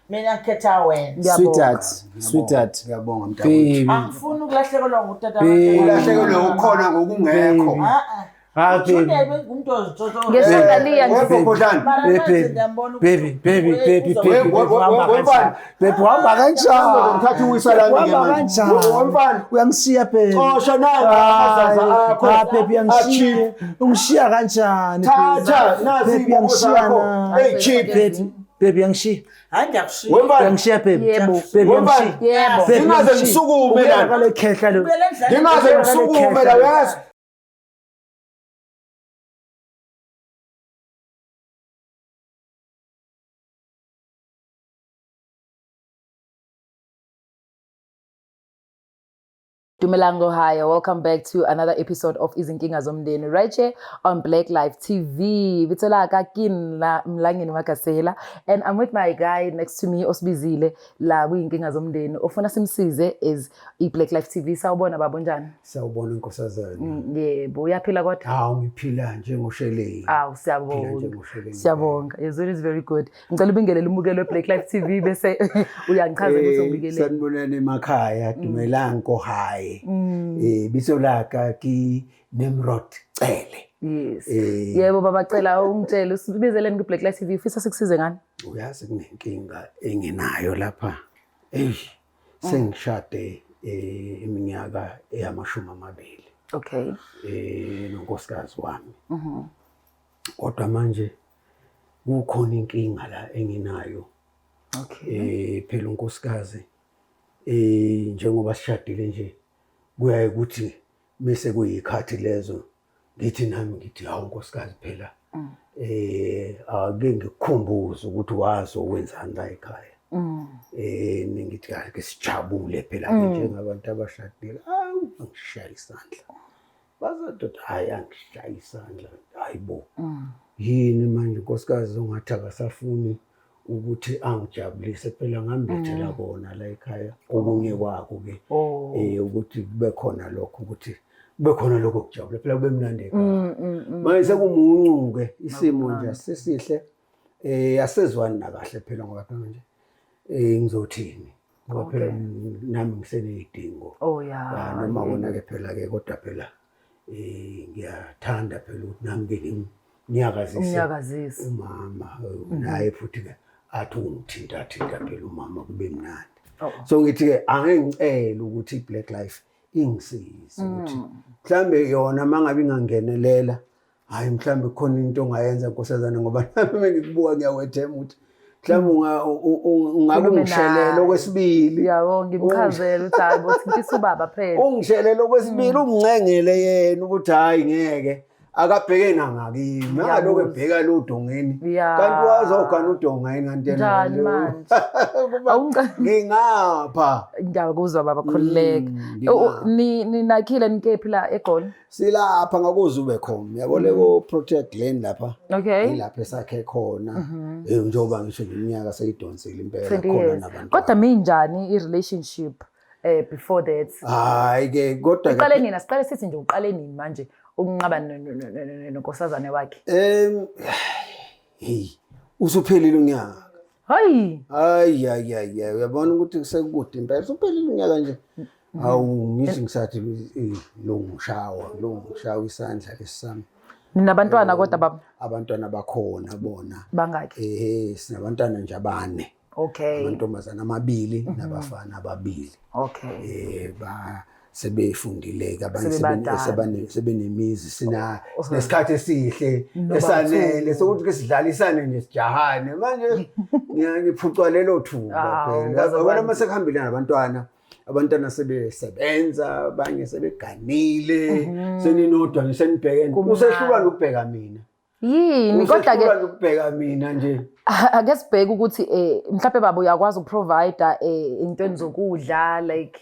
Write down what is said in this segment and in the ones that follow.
Mina ngikhetha wena. Ngiyabonga. Sweetheart, sweetheart. Ngiyabonga mntakwethu. Baby. Angifuni ukulahlekelwa ngutata. Baby. Ulahlekelwe ukhona ngokungekho. Ah ah. Ah, baby. Uthule umuntu ozitsotso. Ngeshandaliya nje. Webhobhodlana. Mara Baby, manje ngiyambona ukuthi baby, baby, baby, uzobe- baby, We- we- baby, uhamba we- kanjani? Baby, uhamba kanjani? Ngithatha uwisa lami ke Uhamba manje. kanjani? Wemfana. Uyangisiya baby. Xosha nangu amazaza akho. Ah, baby, uyangishiya. Ungishiya kanjani? baby? Thatha nazi Baby, iy'buko uyangishiya zakho. na. Hey cheap. Baby, baby, uyangishiya. Hayi ngiyakushiya. Wemfana. Uyangishiya baby. Yebo. Baby, Wemfana. uyangishiya. Yebo. Baby, Ngingaze uyangishiya. ngisukume Ubuyela la. kale khehla lo. Ubuyela endlini. Ngingaze ngisukume la uyazi. Dumelang Ohio. Welcome back to another episode of Izinkinga Zomndeni right here on Black Life TV. Bitso la ka ke nna Mlangeni Makasela and I'm with my guy next to me osibizile la kuyinkinga zomndeni. Ofuna simsize is i Black Life TV. Sawubona baba unjani? Sawubona nkosazana. Yebo, uyaphila kodwa? Hawu ngiphila njengosheleni. Awu Phila siyabonga. njengosheleni. Siyabonga. Yezulu is very good. Ngicela ubingelele umukelo we Black Life TV bese uyangichazela ukuthi ubingelele. Sanibonani emakhaya, dumelang ko hae. Bitso la ka ke Nimrod Cele. Yes. Eh. Yebo baba cela ungitshele usibizeleni ku Black Life TV ufisa sikusize ngani? Uyazi kunenkinga enginayo lapha. Ey, sengishade iminyaka eyamashumi 20. Okay. Nonkosikazi wami. Kodwa manje kukhona inkinga la enginayo. Okay. Phela unkosikazi njengoba sishadile nje kuyaye ukuthi mase kuyikhathi lezo ngithi nami ngithi hawu nkosikazi phela ake ngikukhumbuze ukuthi wazi okwenzani la ekhaya. Ngithi ake sijabule phela ke njengabantu abashadile. Awu angishaya isandla. Bazododa hayi angishaya isandla. Hayibo. Yini manje nkosikazi ongathi akasafuni ukuthi angijabulise phela ngambethela kona la ekhaya okunye kwakho ke Oh. ukuthi kube khona lokho ukuthi kube khona lokho kujabula phela kube mnandi ekhaya. Manje sekumuncu ke isimo nje asisihle asezwani nakahle phela ngoba phela nje ngizothini ngoba phela nami ngiseneyidingo. Oh yeah. Noma kona ke phela ke kodwa phela ngiyathanda phela ukuthi nami ke ngimnyakazise Umnyakazise. umama naye futhi ke athi ungithinta thinta phela umama kube mnandi. Oh. So ngithi ke angeke ngicele ukuthi iBlack Life ingisize ukuthi mhlambe yona mangabe ingangenelela hayi mhlambe khona into ongayenza nkosazana ngoba nami mengikubuka ngiyawethemba ukuthi mhlambe ungabe Khulume ungishelele naye. okwesibili. Yabo ngimchazele ukuthi hayi bo thintisa ubaba phela. Ungishelele okwesibili ungincengele yena ukuthi hayi ngeke akabheke nangakimi angalokhu Ngiyakuzwa. ebheka lo dongeni Ya. kanti wazogana udongeni kanti yena Njani nje- manje? Awungica- Ngingapha. Ngiyakuzwa baba khululeka. Ngingapha. Ninakhile nikephi la eGoli? Silapha ngakuze khona yabo leko Protea Glen lapha. Okay. Yilapho esakhe khona. Njengoba ngisho nje iminyaka seyidonsile impela 20 khona years. nabantu. Kodwa minjani i-relationship before that? Hayi ke kodwa ke Uqale nini? Asiqale sithi nje uqale nini manje ukunqaba nonkosazane wakhe? Hey usuphelile unyaka. Hayi. Hayi hayi hayi uyabona ukuthi sekukude impela usuphelile unyaka nje. Awu ngithi ngisathi lo ngishawa lo ngishawa isandla lesami. Ninabantwana kodwa baba Abantwana bakhona bona. bangaki? Sinabantwana nje abane. Okay. Amantombazana amabili nabafana ababili. Okay. Ba sebefundile ke abanye Sebebadala. sebenemizi sina nesikhathi esihle esanele sokuthi ke sidlalisane nje sijahane manje ngiphucwa lelo thuba Awu, phela kwaze yabona kwanje. uma sekuhambile nabantwana abantwana sebesebenza abanye sebeganile seninodwa nje senibhekene Kumnandi. usehlulwa nokubheka mina Yini kodwa ke usehlulwa nokubheka mina nje ake sibheke ukuthi mhlawumbe baba uyakwazi ukuprovide intweni zokudla like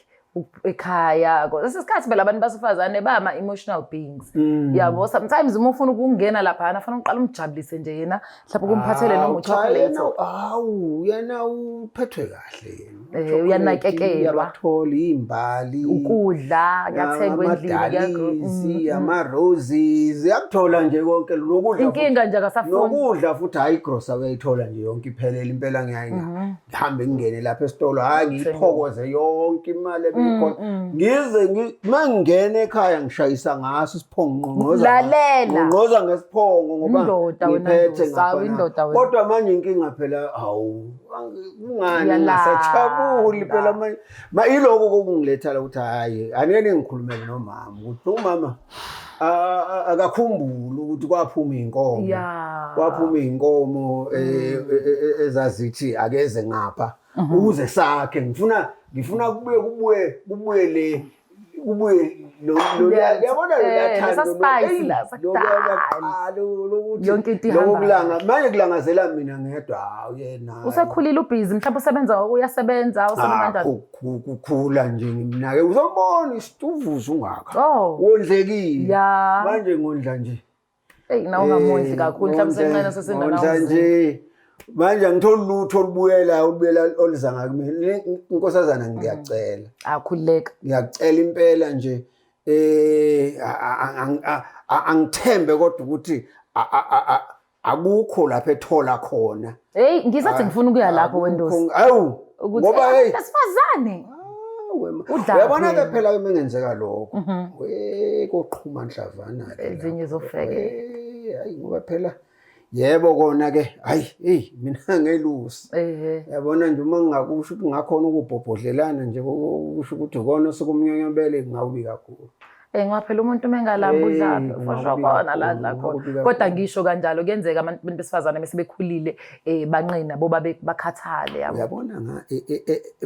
ekhaya. Lesi sikhathi phela abantu basifazane bama emotional beings. Yabo sometimes uma ufuna ukungena laphana fanele uqale umjabulise nje yena mhlawumbe kumphathele noma Awu, cha, uchocolate. yena, awu yena uphethwe kahle yena. Uyanakekelwa. Uyabathola iy'mbali, Ukudla kuyathengwa endlini, amadalisi, ama-roses, uyakuthola nje konke nokudla. Inkinga nje akasafuni. Nokudla futhi, hhayi, igrosa uyayithola nje yonke iphelele impela. Ngiyaye ngihambe ngingene lapha esitolo, hhayi, ngiyiphokoze yonke imali ebeyikhona, ngize uma ngingena ekhaya ngishayisa ngaso isiphongo, ngqongqoza Lalela. ngqongqoza ngesiphongo ngoba Indoda wena, ngiphethe Ndosi, hawu, ngapha indoda wena. Kodwa manje inkinga phela, hawu, kungani Uyalanda. ngingasajabuli phela manje? Ma iloko kokungiletha la ukuthi hhayi, anike ngikhulumele nomama ukuthi umama akakhumbuli ukuthi kwaphuma iy'nkomo, kwaphuma iy'nkomo ezazithi akeze ngapha ukuze sakhe. Ngifuna kubuye le, kubuye yabona Eh, lolu lesa thando, spice eyi, la, sakudala. lokuthi Yonke into ihamba lokho kulanga manje kulangazela mina ngedwa, hawu yena. Usekhulile, ubhizi, mhlawumbe usebenza, uyasebenza, usebenza Ah, kanjani? Kukhula nje ngimnake, uzobona isituvuza ungaka, Oh. wondlekile. Manje ngondla nje. Eyi, nawe ungamondli kakhulu, mhlawumbe usemncane. Ngondla nje manje, angitholi lutho olubuyela oluza ngakumina. Inkosazana, ngiyacela. Akhululeka. Ngiyacela impela nje, angithembe kodwa ukuthi akukho lapho ethola khona. Hey, ngisathi ngifuna ukuya lapho, wendosi. Awu. Ukuthi Ngoba hey, besifazane. Udla uyabona ke phela. Phela uma ngenzeka lokho, we, koqhuma nhlavana ke Ezinye lapho. zofeke. Hayi, ngoba phela yebo kona ke, hayi, hey, mina ngelusi. Yabona nje, uma ngingakusho ukuthi ngakhona ukubhobhodlelana nje, kusho ukuthi kona sekumnyonyobele, kungawubi kakhulu. Ngoba phela umuntu uma engalambi udlaphi? For sure Kungakubi khona la kakhulu, adla khona. kungakubi Kodwa kakhulu. ngisho kanjalo, kuyenzeka abantu besifazane bese bekhulile banqina bo babe bakhathale, yabo. Uyabona nga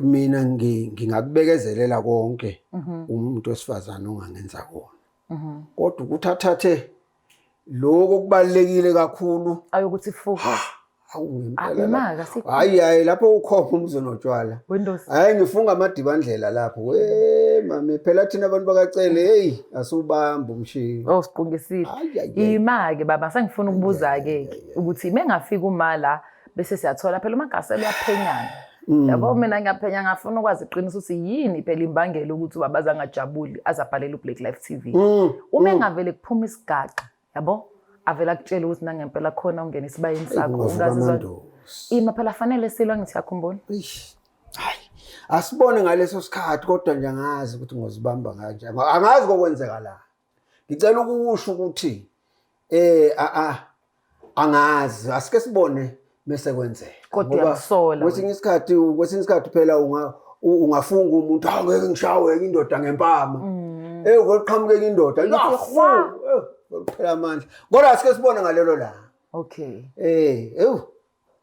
mina ngingakubekezelela konke umuntu wesifazane ongangenza kona, kodwa ukuthi athathe lokho kubalulekile kakhulu. Ayokuthi fu. Hawu, ngempela Imaka lapho. Hayi, hayi, lapho ukhomba umzi notshwala. Windows. Hayi, ngifunga amadibandlela lapho, we mame, phela thina abantu bakacele, hey, asubamba umshini. Oh, siqungisile. Hayi, hayi, hayi. Ima ke baba, sengifuna ukubuza ke ukuthi mengafika uma la bese siyathola phela uMagasela uyaphenyana. Yabo, mina ngiyaphenya, ngafuna ukwazi iqiniso ukuthi yini phela imbangela ukuthi ubaba azangajabuli azabhalela uBlack Life TV. Uma engavele kuphuma isigaxa, yabo? Avela akutshela ukuthi nangempela khona ungena isibayeni sakho, Kungavuka ungazizwa. amandosi. Ima phela fanele silwa, ngithi yakhumbula. Eish, hayi, asibone ngaleso sikhathi, kodwa nje angazi ukuthi ngozibamba kanjani, angazi kokwenzeka la. Ngicela ukusho ukuthi a a angazi, asike sibone bese kwenzeka. Kodwa Ngoba uyakusola. Kwesinye isikhathi phela ungafunga umuntu, hawu, ngeke ngishawe indoda ngempama, koqhamuke indoda. Ithi Yafu, hwa. kuphela amandla, kodwa asike sibone ngalelo langa. Ewu.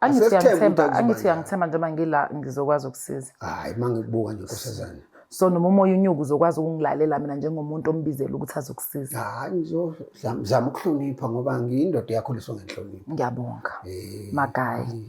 Angithi Asesithembe ukuthi uyangithemba, akuzuba angithi njalo. uyangithemba, njengoba ngila ngizokwazi ukusiza. Hayi, uma ngikubuka nje, nkosazana. So noma umoya unyuka, uzokwazi ukungilalela mina njengomuntu ombizela ukuthi azokusiza. Hayi, ngizozama ukuhlonipha ngoba ngiyindoda eyakhuliswa ngenhlonipho. Ngiyabonga. Magayi.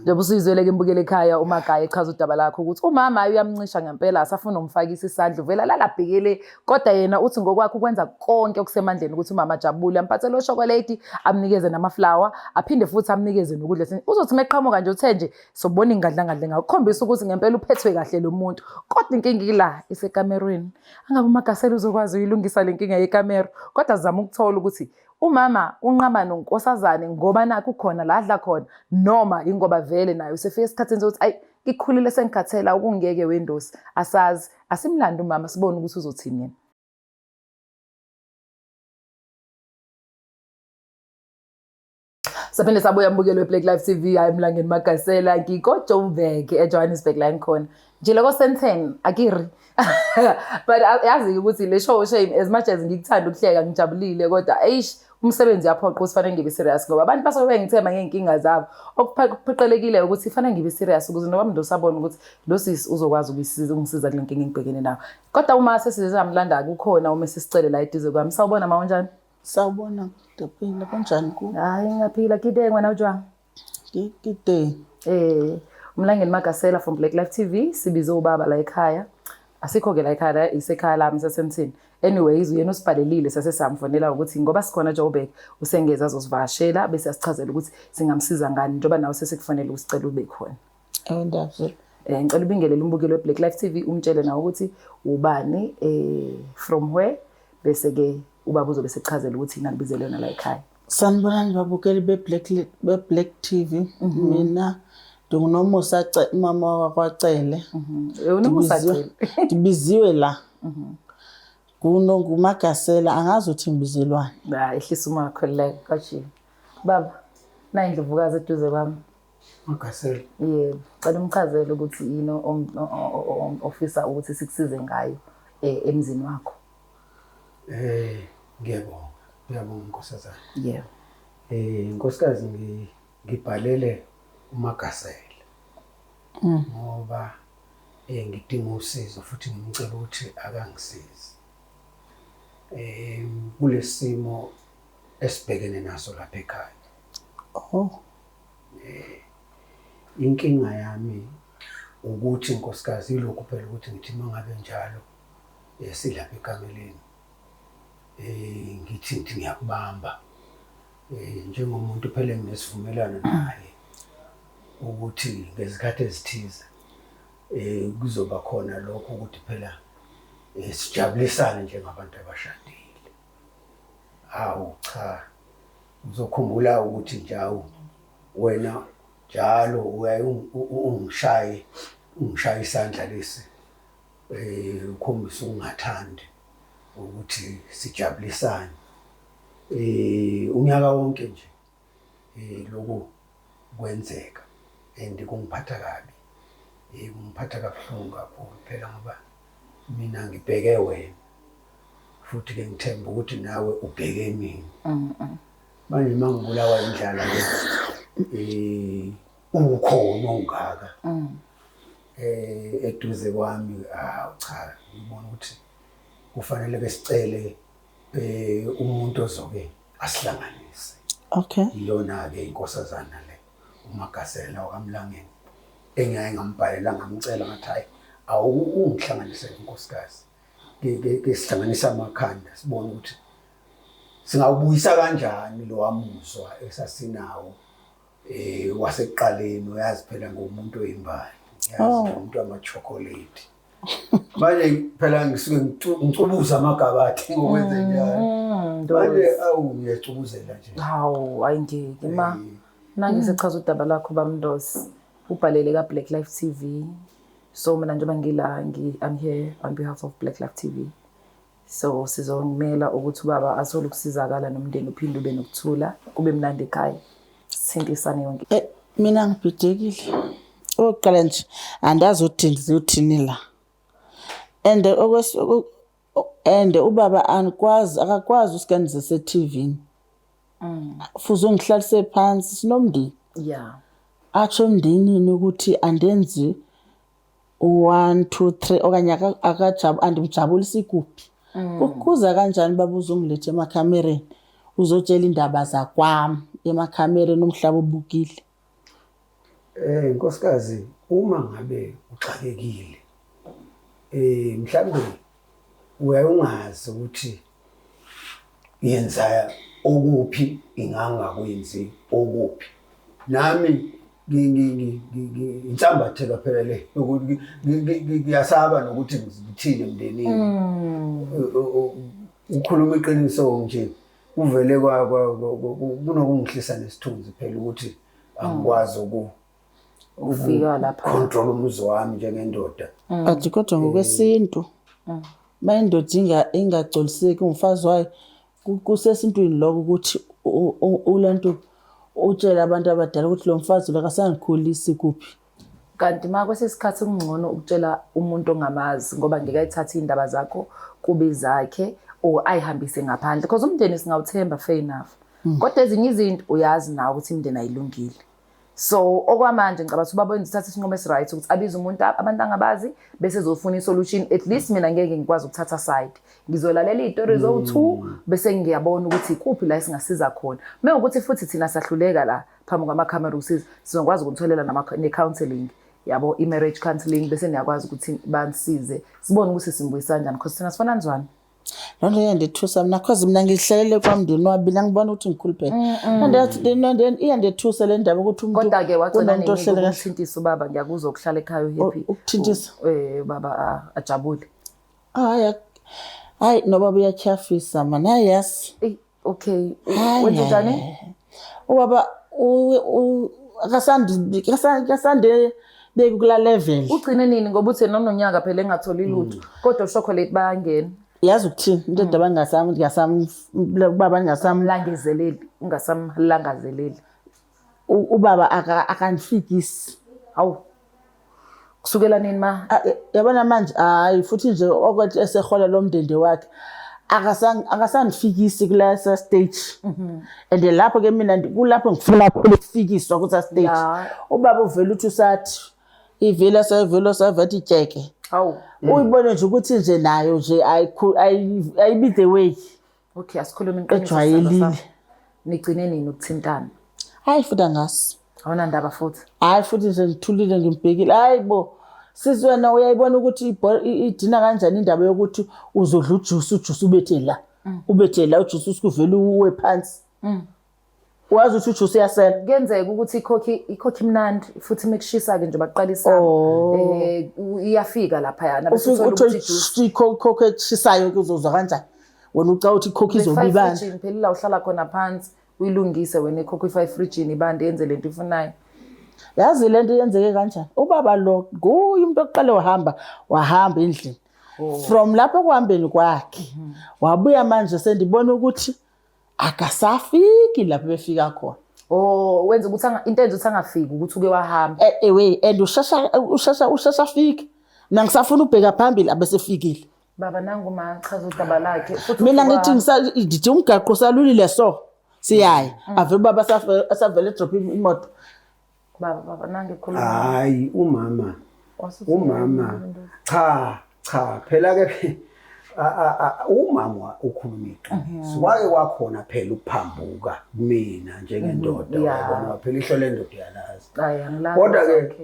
Njengoba usuyizwele-ke imbukelo ekhaya, uMagayi echaza udaba lakho ukuthi umama uyamncisha ngempela, asafuna umfakisa isandla, uvela lalabhekele, kodwa yena uthi ngokwakhe ukwenza konke okusemandleni ukuthi umama ajabule, amphathele oshokoledi, amnikeze namaflawa, aphinde futhi amnikeze nokudla. Uzothi uma eqhamuka nje uthe nje sobona ingadlangadle ngakukhombisa ukuthi ngempela uphethwe kahle lo muntu. Kodwa inkinga ila isekamerweni. Angabe uMagasela uzokwazi uyilungisa le nkinga yekamero? Kodwa zama ukuthola ukuthi umama unqaba nonkosazane ngoba nakho khona la adla khona, noma ingoba vele naye usefike esikhathini sokuthi ayi, ngikhulile, sengikhathela ukungeke wendosi. Asazi, asimlande umama sibone ukuthi uzothini yena. Saphinde sabuya, mbukelo we-Black Life TV. Hayi, Mlangeni Magasela, ngiko-Joburg, eJohannesburg la ngikhona nje loko Sandton akiri, but yazi-ke ukuthi le show, shame, as much as ngikuthanda ukuhleka ngijabulile, kodwa eish, umsebenzi uyaphoqa ukuthi fanele ngibe serious ngoba abantu basuke bengithemba ngey'nkinga zabo. Okuphoqelekile ukuthi fanele ngibe serious ukuze noma mntu usabona ukuthi lo sisi uzokwazi ukuyisiza, ukungisiza kule nkinga engibhekene nayo. Kodwa uma sesizamlanda, kukhona uma sisicele la eduze kwami. Sawubona ma, unjani? Sawubona, ngiyaphila, kunjani ku? Hayi, ngiyaphila, ke teng, wena o jwang? Ke teng. Umlangeni Magasela from Black Life TV, sibize ubaba la ekhaya. Asikho ke la ekhaya, la isekhaya lami sasemthini. Anyways, uyena osibhalelile, sase samfonela ukuthi ngoba sikhona Joburg, usengeza azosivakashela bese asichazela ukuthi singamsiza ngani, njengoba nawe sesikufanele usicela ube khona. Ewe, ndiyavela. Ngicela ubingelele umbukeli we-Black Life TV, umtshele nawe ukuthi ubani, from where, bese-ke ubaba uzobe sechazela ukuthi nakubizele yona la ekhaya. Sanibonani babukeli be-Black TV. Mina ndinguNomusa umama wakwaCele. UNomusa Cele. Ndibiziwe la. NguMagasela, angazi ukuthi ngibizelwani. Ba, ehlisa umoya, khululeka, got you. Baba, nayi indlovukazi eduze kwami. Magasela. Yebo, cela umchazele ukuthi yini ofisa ukuthi sikusize ngayo emzini wakho. Ngiyabonga. Ngiyabonga, nkosazana. Yebo. Nkosikazi, ngibhalele uMagasela. Ngoba ngidinga usizo futhi ngimcela ukuthi akangisize. Kulesimo esibhekene naso lapha ekhaya. Oh. Inkinga yami ukuthi, nkosikazi, ilokhu phela ukuthi ngithi mangabe njalo silapha ekameleni, ngithi ngiyakubamba njengomuntu phela enginesivumelwano naye ukuthi ngezikhathi ezithize kuzoba khona lokho ukuthi phela sijabulisane njengabantu abashadile. Hawu cha, uzokhumbula ukuthi nje awu wena njalo uyaye ungishaye isandla lesi, ukhombisa ukungathandi ukuthi sijabulisane. Unyaka wonke nje lokhu kwenzeka and kungiphatha kabi. Kungiphatha kabuhlungu kakhulu phela ngoba mina ngibheke wena futhi ke ngithemba ukuthi nawe ubheke mina. Manje mangibulawa indlala ke ukhona ongaka eduze kwami, hawu cha, ngibona ukuthi kufanele ke sicele umuntu ozoke asihlanganise. Okay. Iyona ke inkosazana le uMagasela wakaMlangeni engiyaye ngambhalela ngamcela ngathi hayi awungihlanganise inkosikazi, ke sihlanganisa amakhanda sibone ukuthi singawubuyisa kanjani lo wamuzwa esasinawo wasekuqaleni. Uyazi phela ngumuntu oyimbali, yazi umuntu wama-chocolate. Manje phela ngisuke ngicubuza amagabadi ngokwenze njalo. Manje awu ngiyacubuzela nje. Hawu, ayingeke ma. Nangisechaza udaba lakho bamndosi. Ubhalele ka Black Life TV. So mina njengoba ngila, I'm here on behalf of Black Life TV. So sizongimela ukuthi ubaba athole ukusizakala nomndeni uphinde ube nokuthula, kube mnandi ekhaya. Sithintisane yonke. Mina ngibhidekile. Okokuqala nje andazi ukuthi ndizothini la. And and ubaba anikwazi, akakwazi usikanizise e-TV. Fuze ungihlalise phansi sinomndeni. Atsho emndenini ukuthi andenzi 1 2 3 okanye andimjabulisi kuphi. Kuza kanjani baba uzongiletha emakhamereni uzotshela indaba zakwami emakhamereni umhlaba ubukile? Nkosikazi, uma ngabe uxakekile mhlambe uyaye ungazi ukuthi yenza okuphi ingangakwenzi okuphi. Nami insambatheka phela le ukuthi ngiyasaba nokuthi ngithini emndenini. Ukhuluma iqiniso nje kuvele kunokungihlisa nesithunzi phela ukuthi angikwazi ukufika lapha control umuzi wami njengendoda. But kodwa ngokwesintu uma indoda ingagcoliseki umfazi wayo, kusesintwini lokho ukuthi ulantu utshele abantu abadala ukuthi lo mfazi lo akasangikhulisi kuphi. Kanti ma kwesikhathi kungcono ukutshela umuntu ongamazi ngoba ngeke ayithathe indaba zakho kube zakhe or ayihambise ngaphandle, because umndeni singawuthemba, fair enough, kodwa ezinye izinto uyazi nawe ukuthi imindeni ayilungile. So okwamanje ngicabanga ukuthi ubaba wenza uthatha isinqumo esi-right ukuthi abize umuntu abantu angabazi bese ezofuna i-solution. At least mina ngeke ngikwazi ukuthatha side, ngizolalela iy'tori zowu-two bese ngiyabona ukuthi ikuphi la esingasiza khona. Uma ukuthi futhi thina sahluleka la phambi kwamakhamera ukusiza, sizokwazi ukunitholela ne-counselling yabo, i-marriage counselling, bese niyakwazi ukuthi banisize sibone ukuthi simbuyisa kanjani, because thina sifuna nizwane. Loo nto iyandethusa mna, cause mna ngihlalele kwam ndonwabile, angibona ukuthi ngikhuluphele. Iyandethusa le ndaba ukuthi umuntu Kodwa-ke wagcina kunomuntu nini ohlele kahle. ukuthintisa ubaba? Ngiyakuzwa ukuhlala ekhaya uhappy. Ukuthintisa? Ubaba ajabule. Hayi, hayi, nobaba uyatyhafisa mani, hayi yazi. Eyi, okay. Hayi, Wenze njani? hayi. Ubaba akasandi beki kulaa level. Ugcine nini, ngoba uthe nononyaka phela engatholi lutho, kodwa ushokolate bayangena. Yazi ukuthini into edaba ngingasam ubaba ngingasam Langezeleli, ungasamlangazeleli. Ubaba akandifikisi. Hawu, kusukela nini ma? Ah, yabona manje, hayi futhi nje okwathi esehola lo mndende wakhe akasandifikisi kulesa stage, and lapho ke mina kulapho ngifuna kakhulu ukufikiswa kusa stage. Ubaba uvela uthi usathi ivela savela savathi tyeke. Uyibone nje ukuthi nje nayo nje ayibi the way Okay, asikhulume iqiniso, ejwayelile. sithandwa sami. Nigcine nini ukuthintana? Hayi futhi angasi. Awunandaba futhi? Hayi futhi nje ngithulile, ngimbhekile. Hayi bo, sisi, wena uyayibona ukuthi idina kanjani indaba yokuthi uzodla ujuice, ujuice ubethe la, ubethe la, ujuice usukuvele uwe phansi. Wazi ukuthi ujuice uyasela. Kuyenzeka ukuthi ikhokhi imnandi futhi mekushisa-ke nje baqalisa iyafika laphayana bese Ufike uthola uthole ukuthi ijuice ikhokho eshisayo ke, uzozwa kanjani wena? Uca uthi ikhokho izoba Befaka ibanda. efrijini phela, ila uhlala khona phansi, uyilungise wena ikhokho, ifake efrijini ibande, yenze lento ifunayo. Yazi lento yenzeke kanjani? Ubaba lo nguye umuntu oqale wahamba, wahamba endlini. From lapho kuhambeni kwakhe wabuya, manje sendibona ukuthi akasafiki lapho befika khona. Oh, wenza ukuthi into enza ukuthi angafiki ukuthi uke wahamba. Ewe, and ushesha afike. Mina ngisafuna ubheka phambili, abesefikile. Baba, nangu ma chaza udaba lakhe futhi. Mina uthi ngithi ngithi umgaqo salulile, so siyaye ave ubaba asavele drop imoto. Baba, baba, nange khuluma. Hayi, umama umama cha cha, phela ke umama ukhuluma iqiniso. Kwake kwakhona phela ukuphambuka kumina njengendoda. Uyabona phela, ihlo lendoda uyalazi. Hayi, angilazi. Kodwa ke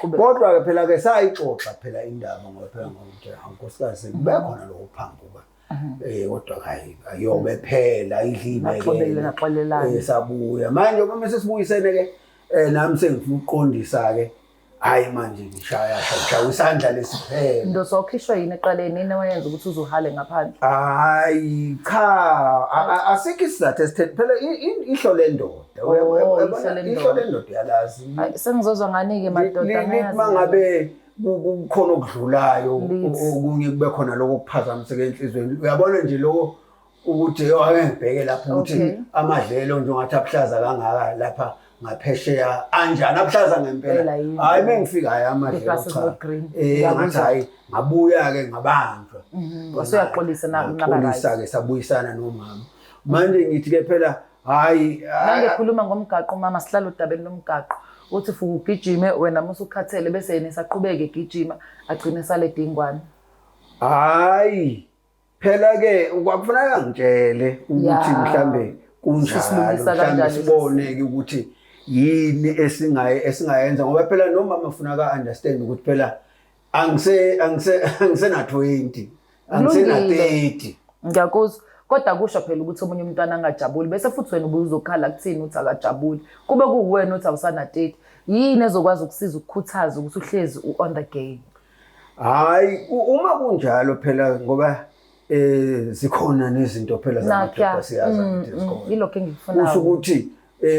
Okay. kodwa ke phela ke sayixoxa phela indaba, ngoba phela ngokuthi unkosikazi kube khona lokho kuphambuka, kodwa hayi, ayobe phela idlibe. Naxolelana. Sabuya manje uma sesibuyisene ke, nami sengifuna ukuqondisa ke. Hayi, manje ngishaya shaya isandla lesiphela. Ndoso, wakhishwa yini eqaleni? Yini owayenza ukuthi uzuhale ngaphandle? Hayi cha, asikho isizathu esithethe phela ihlo lendoda. Oh, ihlo Uyabona, lendoda. ihlo lendoda uyalazi. Hayi, sengizozwa ngani-ke madoda? Angayazi. Mangabe kukhona okudlulayo, Lithi. okunye kube khona lokho okuphazamiseka enhliziyweni, uyabona nje lokho ukuthi yo, ake ngibheke lapho ukuthi amadlelo nje ungathi abuhlaza kangaka lapha ngaphesheya, anjani abuhlaza ngempela. Phela yini. Hayi, mengifika, hayi The amadlelo grass is cha. not green. Ngathi Ngiyakuzwa. hayi, ngabuya ke ngabanjwa. Wasuyaxolisa Ngaxolisa ke, sabuyisana nomama. Manje ngithi ke phela hayi. Nangekhuluma ngomgaqo mama, sihlala odabeni lomgaqo, uthi fuka ugijime wena musukhathele, bese yena esaqhubeka egijima, agcine sale dingwane. Hayi phela ke, kwakufanele ngitshele ukuthi mhlambe kunjalo. Sisilungisa mhlambe kanjani? Sibone ke ukuthi yini esingayenza, ngoba phela nomama ufuna ka understand ukuthi phela angisena 20, angisena Kulungile. 30. Ngiyakuzwa, kodwa kusho phela ukuthi omunye umntwana angajabuli, bese futhi wena ubuye uzokhala kuthini uthi akajabuli, kube kuwena uthi awusana 30. Yini ezokwazi ukusiza ukukhuthaza ukuthi uhlezi u-on the game? Hayi, uma kunjalo phela, ngoba zikhona nezinto phela zamadoda, siyazi ukuthi zikhona. Yilokho engikufunayo. Kusho ukuthi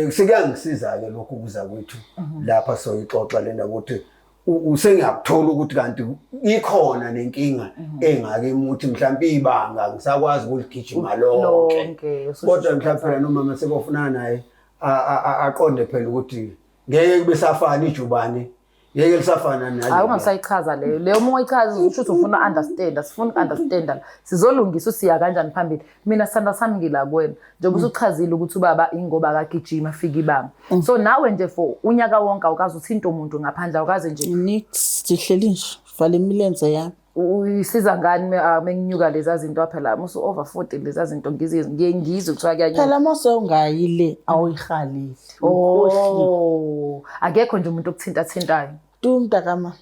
sekuyangisiza ke lokhu kuza kwethu lapha soyixoxa le ndaba, ukuthi usengiyakuthola ukuthi kanti ikhona nenkinga engake imuthi mhlawumbe ibanga ngisakwazi ukuligijima lonke. Lonke, Kodwa mhlawumbe phela nomama sekofuna naye aqonde phela ukuthi ngeke kube safana ijubane, ngeke lisafana nale. Hayi, ungasayichaza leyo leyo. Uma ungayichaza usho ukuthi ufuna understand. Asifuni uku-understanda la, sizolungisa usiya kanjani phambili. Mina sithanda sami ngila kuwena, njengoba usuchazile ukuthi ubaba ingoba akagijima afike ibanga, so nawe nje for unyaka wonke awukaze uthinte umuntu ngaphandle, awukaze nje? Nix, ndihleli nje, vala imilenze yami. Uyisiza ngani menginyuka leza zinto phela musu over 40, leza zinto ngiye ngizwe kuthiwa kuyanyuka. Phela mase ungayi le, awuyihaleli. Oh, akekho nje umuntu okuthinta thintayo? Tu mntakama.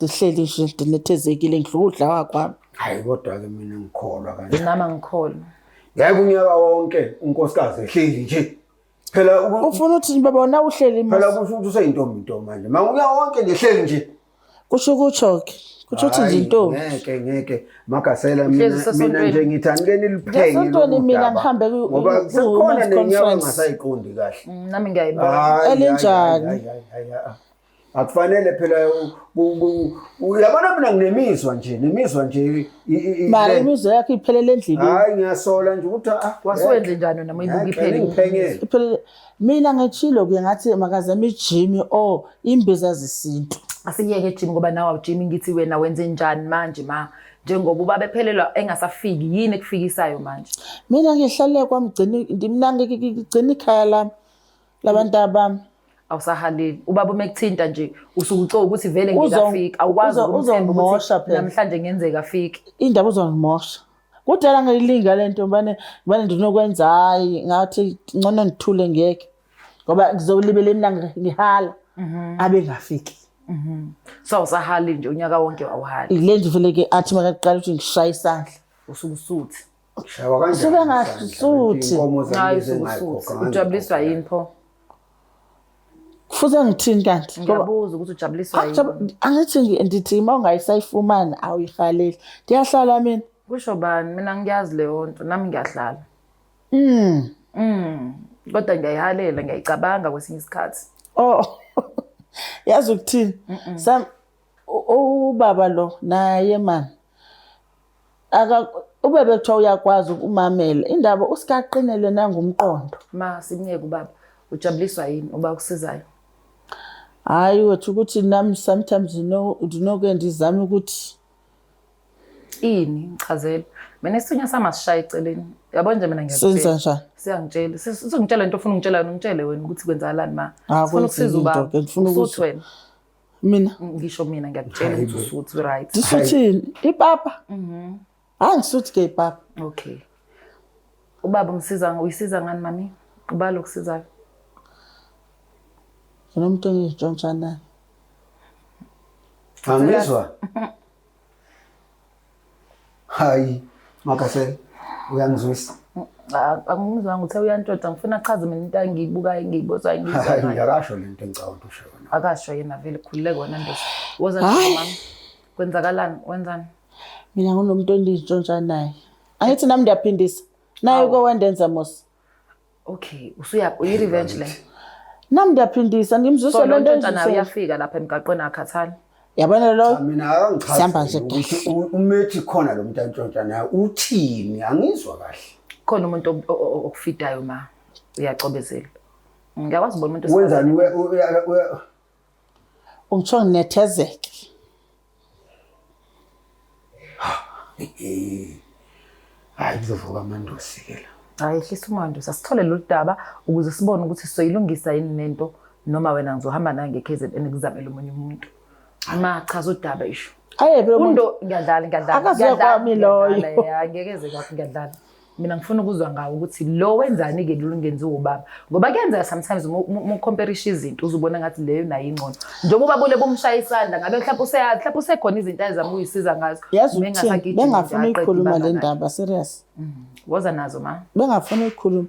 Ndihleli nje ndinethezekile ngidla ukudla kwami. Hayi kodwa ke mina ngikholwa kanje. Nami angikholwa. Ngeke unyaka wonke unkosikazi ehleli nje. Phela ufuna uthini baba wona uhleli manje. Phela kusho ukuthi useyintombi nto manje. Manje unyaka wonke nje ehleli nje. Kusho ukutsho ke. Kusho ukuthi nje intombi. Ngeke ngeke Magasela mina mina nje ngithi anike niliphenye. Ngesontweni mina ngihambe ku ngoba sekukhona nenyawo engasayiqondi kahle. Nami ngiyayibona. Elinjani? Akufanele phela uyabona mina nginemizwa nje nemizwa nje mara imizwa yakho iphelele endlini. Hayi ngiyasola nje ukuthi ah wasuwenze njani wena mayibuka iphele. Iphelele mina ngitshilo kuye ngathi makazame ijimi or imbiza zesintu. Asiyeke ejimi ngoba nawe awujimi ngithi wena wenze njani manje ma njengoba ubaba ephelelwa engasafiki yini ekufikisayo manje? Mina ngihlale kwamgcini mina ngigcina ikhaya lami labantu abami. Awusahaleli ubaba uma ekuthinta nje usuke ucoka ukuthi vele ngingafika awukwazi ukumthemba ukuthi namhlanje ngenzeka afike. Indaba uzongimosha. Kudala ngiyilinga le nto ngibane ngibane ndinokwenza hayi ngathi ngcono ngithule ngiyeke ngoba ngizolibele mina ngihala abe ngafiki. So awusahali nje unyaka wonke awuhali. Le nje vele ke athi makaqala ukuthi ngishaya isandla. Usuke usuthi. Shawa kanjani? Usuke ngasuthi. Inkomo zami Hayi usuke usuthi. Ujabuliswa yini pho? Kufuze ngithini kanti? Ngiyabuza ukuthi ujabuliswa yini. Angithi ndithi uma ungayisayifumani awuyihaleli. Ndiyahlala mina. Kusho bani mina ngiyazi leyo nto nami ngiyahlala. Kodwa ngiyayihalela ngiyayicabanga kwesinye isikhathi. Oh. Yazi ukuthini? Sam ubaba lo naye man. Aka ubebe kuthiwa uyakwazi ukumamela indaba usikaqinele nangumqondo. Ma simyeke ubaba. Ujabuliswa yini uba ukusizayo? Hayi wethu ukuthi nami sometimes ndinoke ndizame ukuthi ini ngichazele. Mina isithunywa sami asishaye eceleni. Yabo nje mina ngiyakutshela. Senza njani? Siyangitshela. Sizongitshela into ofuna ungitshela yona ungitshele wena ukuthi kwenzakalani ma. Sifuna ukusiza ubaba. Ngifuna ukuthi wena. Mina ngisho mina ngiyakutshela ukuthi usuthi right. Ndisuthini? Ipapa. Hayi ngisuthi ke ipapa. Okay. Ubaba umsiza uyisiza ngani mami? Ubala ukusizayo. Nginomuntu engintshontsha naye. Angizwa. Hayi Magasela uyangizwisa. Angimuzwanga uthe uyantshontsha ngifuna achaze mina into engiyibukayo engiyibozwayo engiyizwayo. Hayi akasho lento engicabanga ukuthi usho yona. Akasho yena vele khululeka wena ndoda. Woza nje mama. Kwenzakalani wenzani? Mina ngunomuntu engintshontsha naye. Angithi nami ndiyaphindisa. Naye uke wandenza mos. Okay, usuya uyi revenge le. Nami ndiyaphindisa ngimzwisa lento ntshontsha naye uyafika lapha emgaqweni akhathali. Yabona lo? Mina akangichazi. Sihamba nje ukuthi umethi khona lo muntu antshontsha naye uthini angizwa kahle. Khona umuntu okufidayo ma uyacobezela. Ngiyakwazi ubona umuntu wenzani ungitsho nginethezeke. Hayi kuzovuka amandosi ke la. Hayi hlisa umandosi asithole lolu daba ukuze sibone ukuthi sizoyilungisa yini lento noma wena ngizohamba naye nge-KZN kuzamele omunye umuntu. Ma chaza udaba isho. Aye phela umuntu ngiyadlala ngiyadlala. Akaziwa kwami loyo. Ngeke eze kwakho ngiyadlala. Mina ngifuna ukuzwa ngawo ukuthi lo wenzani ke lo ngenziwa ubaba ngoba kuyenzeka sometimes uma ucomparisha izinto uzubona ngathi leyo nayo ingcono njengoba ubaba ule bomshaya isandla ngabe mhlawumbe useyazi mhlawumbe usekhona izinto azama ukuyisiza ngazo yazi ukuthini bengafuni ukukhuluma le ndaba serious woza nazo ma bengafuni ukukhuluma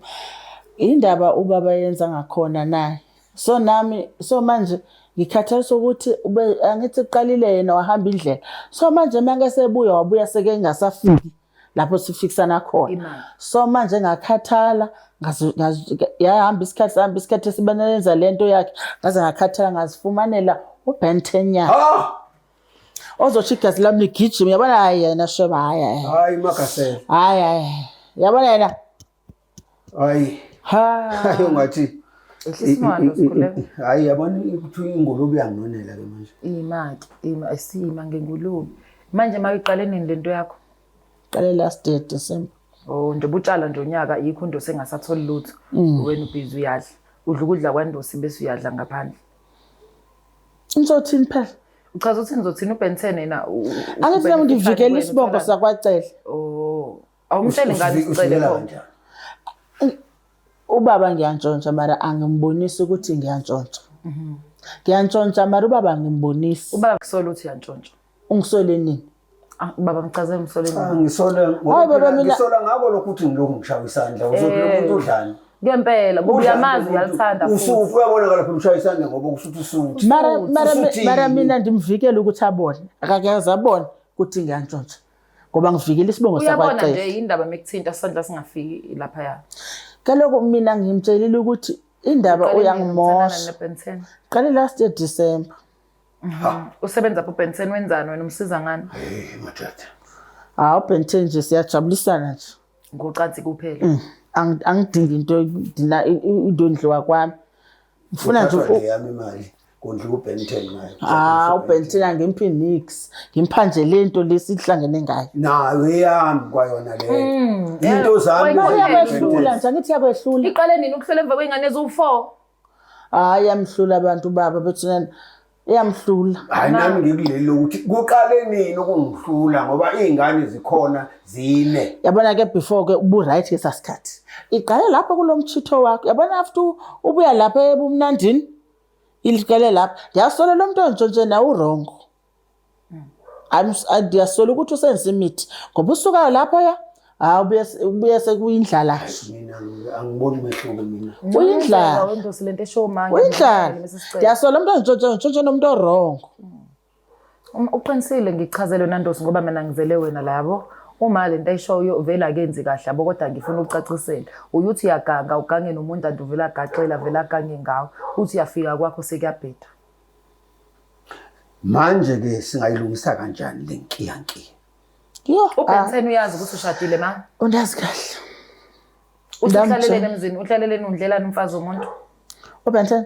indaba ubaba yenza ngakhona naye so nami so manje ngikhathaliswa ukuthi ube angithi uqalile yena wahamba indlela so manje manke sebuya wabuya seke engasafiki lapho sifikisana khona so manje ngakhathala yahamba isikhathi sahamba isikhathi esibanelenza lento yakhe ngaze ngakhathala ngazifumanela uBen Tenyana ozothi igazi lami ligijima yabona hayi yena sheba hayi hayi hayi Magasela hayi hayi yabona yena hayi ha hayi ungathi Ehlisa sikhuleka. Hayi yabona ukuthi ingulube iyanginonela ke manje. Ima ke, ima isima ngengulube. Manje mayiqale nini lento yakho? Qale last year December. Oh nje utshala nje unyaka yikho into sengasatholi lutho. Wena ubhizi uyadla. Udla ukudla kwandosi bese uyadla ngaphandle. Ngizothini phela? Uchaza ukuthi nizothini uBen 10 yena Angithi nami ngivikela isibongo sakwaCele. Oh, awumtsheli ngani usicele pho? Ubaba ngiyantshontsha mara angimbonisi ukuthi ngiyantshontsha. Ngiyantshontsha mara ubaba ngimbonisi. Ubaba kusola ukuthi uyantshontsha. Ungisole nini? Ah, baba ngichazele umsole Cha, nini? ngisola Hayi, ngoba baba, phela mina- ngisola ngako lokhu ukuthi ngilokhu ngishawa isandla uzothi lo muntu udlani Ngempela ngoba Udlani uyamazi lo muntu? uyalithanda futhi. Usufu uyabonakala phela ushaya isandla ngoba usuthi usuthi Mara mara Usuthini? mara mina ndimvikele ukuthi abone. Akakaze abone ukuthi ngiyantshontsha. Ngoba ngivikela isibongo Uyabona nje sakwaCele. indaba mekuthinta isandla singafiki laphaya. Kaloku mina ngimtshelile ukuthi indaba Uqale nini ukuthandana uyangimosha. noBenson? Qale last year December. Usebenza pho Benson wenzani wena umsiza ngani? Hey madoda. Hawu Benton nje siyajabulisana nje. Ngocansi kuphela. Angidingi into dina into endliwa kwami. Ngifuna nje Uthathwa nje yami imali kondliwa uBen 10 ngayo. Ah, uBenton angimphi nix. Ngimpha nje lento lesihlangene ngayo. Nayo eyami kwayona leyo. Into zami. Wena Ben 10. Uyakwehlula nje angithi yakwehlula. Iqale nini ukuhlola emva kwey'ngane eziwu-4? Hayi yamhlula abantu baba bethina iyamhlula. Hayi nami ngikuleli lokuthi kuqale nini ukungihlula ngoba iy'ngane zikhona zine. Yabona ke before ke ubu right ke sasikhathi. Iqale lapho kulomchitho wakho. Yabona after ubuya lapha ebumnandini iliqale lapha. Ndiyasola lo muntu ontshontshe nawe urongo. Ndiyasola ukuthi usenzisa imithi ngoba usuka lapho ya hayi ubuye sekuyindlala. Mina angiboni mehluko mina. Uyindlala. Wendosi lento eshow manje. Uyindlala. Ndiyasola umuntu ontshontshe ntshontshe nomuntu orongo. Uqinisile ngichazele wena Ndosi ngoba mina ngizele wena la yabo. Uma lento ayishoyo vele akenzi kahle yabo kodwa ngifuna ukucacisela. Uyuthi uyaganga ugange nomuntu anti uvela agaxela vele agange ngawe. Uthi uyafika kwakho sekuyabheda. Manje ke singayilungisa kanjani le nkiyankiya? Yo. UBenson uyazi ukuthi ushadile ma. Undazi kahle. Uthi Ndamtshela. uhlaleleni emzini, uhlaleleni undlelani umfazi womuntu. uBenson.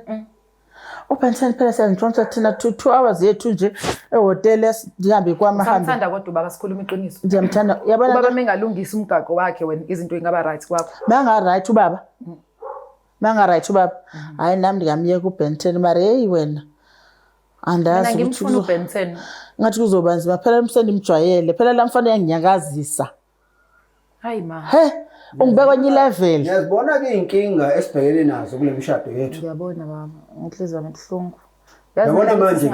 uBenson phela siyantshontsha thina 2 hours yethu nje ehhotela sihambe kwami hambe. Usamthanda kodwa ubaba sikhuluma iqiniso. Ndiyamthanda. Yabona Ubaba mengalungisa umgaqo wakhe wena izinto ingaba right kwakho. manga right ubaba. Manga right ubaba. Hayi nami ndingamyeka uBenson mara hey wena. Mina Andazi ukuthi ngimfuna uBenson. ngathi kuzoba nzima phela msendimjwayele phela la mfana uyanginyakazisa. Hayi ma. He, ungibeka kwenye level. Ngiyazibona ke iy'nkinga esibhekene nazo kule mishado yethu. Ngiyabona baba, inhliziyo yami ibuhlungu. Yabona manje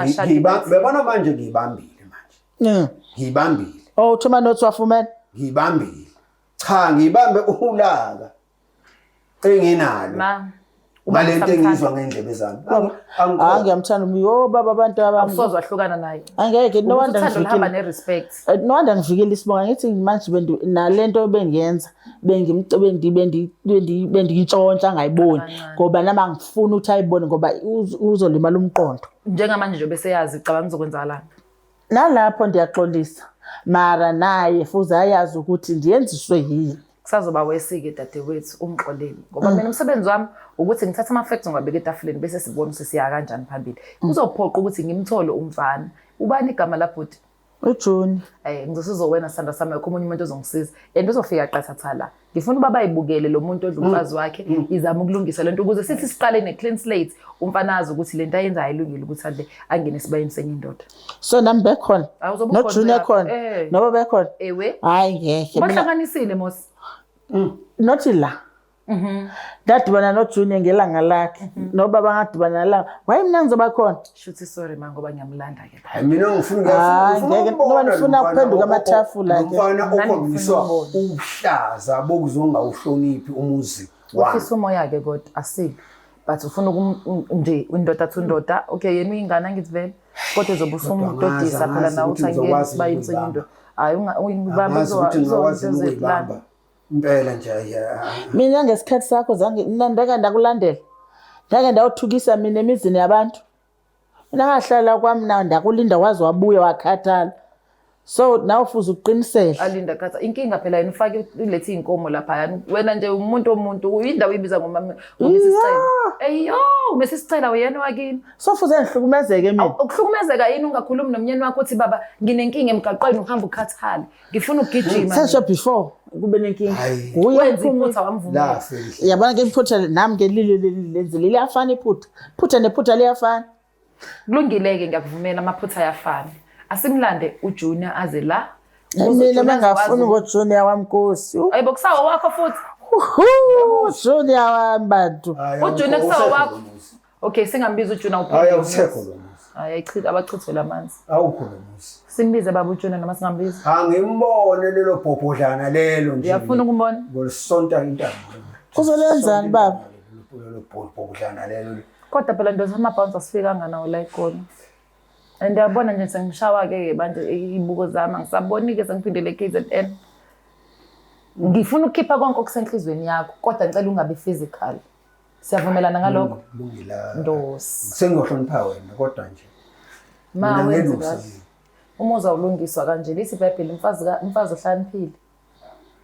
yabona manje ngiyibambile manje. Ngiyibambile. Oh, uthuma notes wafumene. Ngiyibambile. Cha ngiyibambe ulaka enginalo. Ma. Ngalento engiyizwa ngendlebe zami. Ah, ngiyamthanda. Yo baba abantu abami. Awusoze wahlukana naye. Angeke no wonder Uthando luhamba ngivikile. ne-respect. No wonder ngivikile isibonga ngithi manje bendi nalento bengiyenza bengiyintshontsha angayiboni ngoba nami angifuni ukuthi ayibone ngoba uzolimala umqondo. Njengamanje nje beseyazi cabanga kuzokwenzakalani. Nalapho ndiyaxolisa mara naye fuze ayazi ukuthi ndiyenziswe yini. Kusazoba wesike dadewethu ungixolele ngoba mina umsebenzi wami ukuthi ngithathe ama-facts ngiwabeke etafuleni bese sibone ukuthi siya kanjani phambili. Kuzophoqa ukuthi ngimthole umfana. Ubani igama labhuti? uJuni. Ngizosizo wena sithanda sami akho omunye umuntu ozongisiza and uzofika qathatha la. Ngifuna ubaba ayibukele lo muntu odla umfazi wakhe izama ukulungisa lento ukuze sithi siqale ne-clean slate umfana azi ukuthi lento ayenzayo ayilungile ukuthi adle angene esibayeni senye indoda. So nami bekhona. Awuzobe ukhona NoJuni uyaphi? ekhona. Noba bekhona. Ewe. Hayi ngeke. Mina Bahlanganisile mos. Nothi la. Ndadibana noJunior ngelanga lakhe. Nobaba ngadibana la. Waye mina ngizoba khona. Shuthi sorry ma ngoba ngiyamlanda ke. Hayi mina ngifuna Hayi, ngiyafuna ngeke, ukubona ngoba nifuna lo mfana ukuphenduka amatafula ke. Lo mfana Nami okhombiswa ngifuna ukubona. ubuhlaza bokuzongawuhloniphi umuzi wami. Ufisa umoya ke kodwa asile. But ufuna nje indoda to indoda. Okay yena uyingane angithi vele. Kodwa uzobe usumdodisa Kodwa phela angazi nawe ukuthi uthi angene ngizokwazi esibayeni senye ukuyibamba. indoda. Hayi uyibamba Angazi ukuthi ngingakwazi yini ukuyibamba. Impela nje hayi, Mina ngesikhathi sakho zange mina ndake ndakulandela. Ndake ndawuthukisa mina emizini yabantu. Mina ngahlala kwami na ndakulinda waze wabuya wakhathala. So nawe ufuze uqinisele. Alinda khatha inkinga phela yena ufake ulethe inkomo lapha yani wena nje umuntu omuntu indawo ibiza ngomama ngomsisicela. Eyo umesisicela uyena wakini. So fuze ngihlukumezeke mina. Ukuhlukumezeka yini ungakhulumi nomnyeni wakho uthi baba nginenkinga emgaqweni uhamba ukhathale ngifuna ukugijima. Sesho before kube nenkinga. Hayi. Nguye Wenza ophumile. iphutha wamvumela. La felihle. Yabona ke iphutha nami ke lile lenzile liyafana iphutha. Iphutha nephutha liyafana. Kulungile-ke ngiyakuvumela amaphutha ayafana. Asimlande uJunior aze la. Mina bengafuni ngoJunior wami Nkosi. Ayibo kusawo wakho futhi. Uhu, Junior wami bantu. Hayi, UJunior awukho- kusawo usekho wakho. lo muzi. Okay, singambiza uJuna Hayi uphinde. awusekho lo muzi. Hayi ayichithe abachithwe lamanzi. Awukho lo muzi. Simbize baba uJuna noma singambizi. Angimbone lelo bhobhodlana lelo nje. Uyafuna ukumbona? Ngolisonta intambo. Uzolenzani baba? Lelo bhobhodlana lelo. Kodwa phela ndoda ama-bounce asifikanga nawo la egoli. And uyabona nje sengishawa-ke manje iy'buko zami angisaboni-ke sengiphindele e-KZN. Ngifuna ukukhipha konke okusenhlizweni yakho kodwa ngicela ungabi physical. Siyavumelana ngalokho? Lungila. Ndosi. Sengiyohlonipha wena kodwa nje. Ma Mina wenze ngelusa kahle. mina. Umuzi awulungiswa kanje lithi iBhayibheli umfazi ohlakaniphile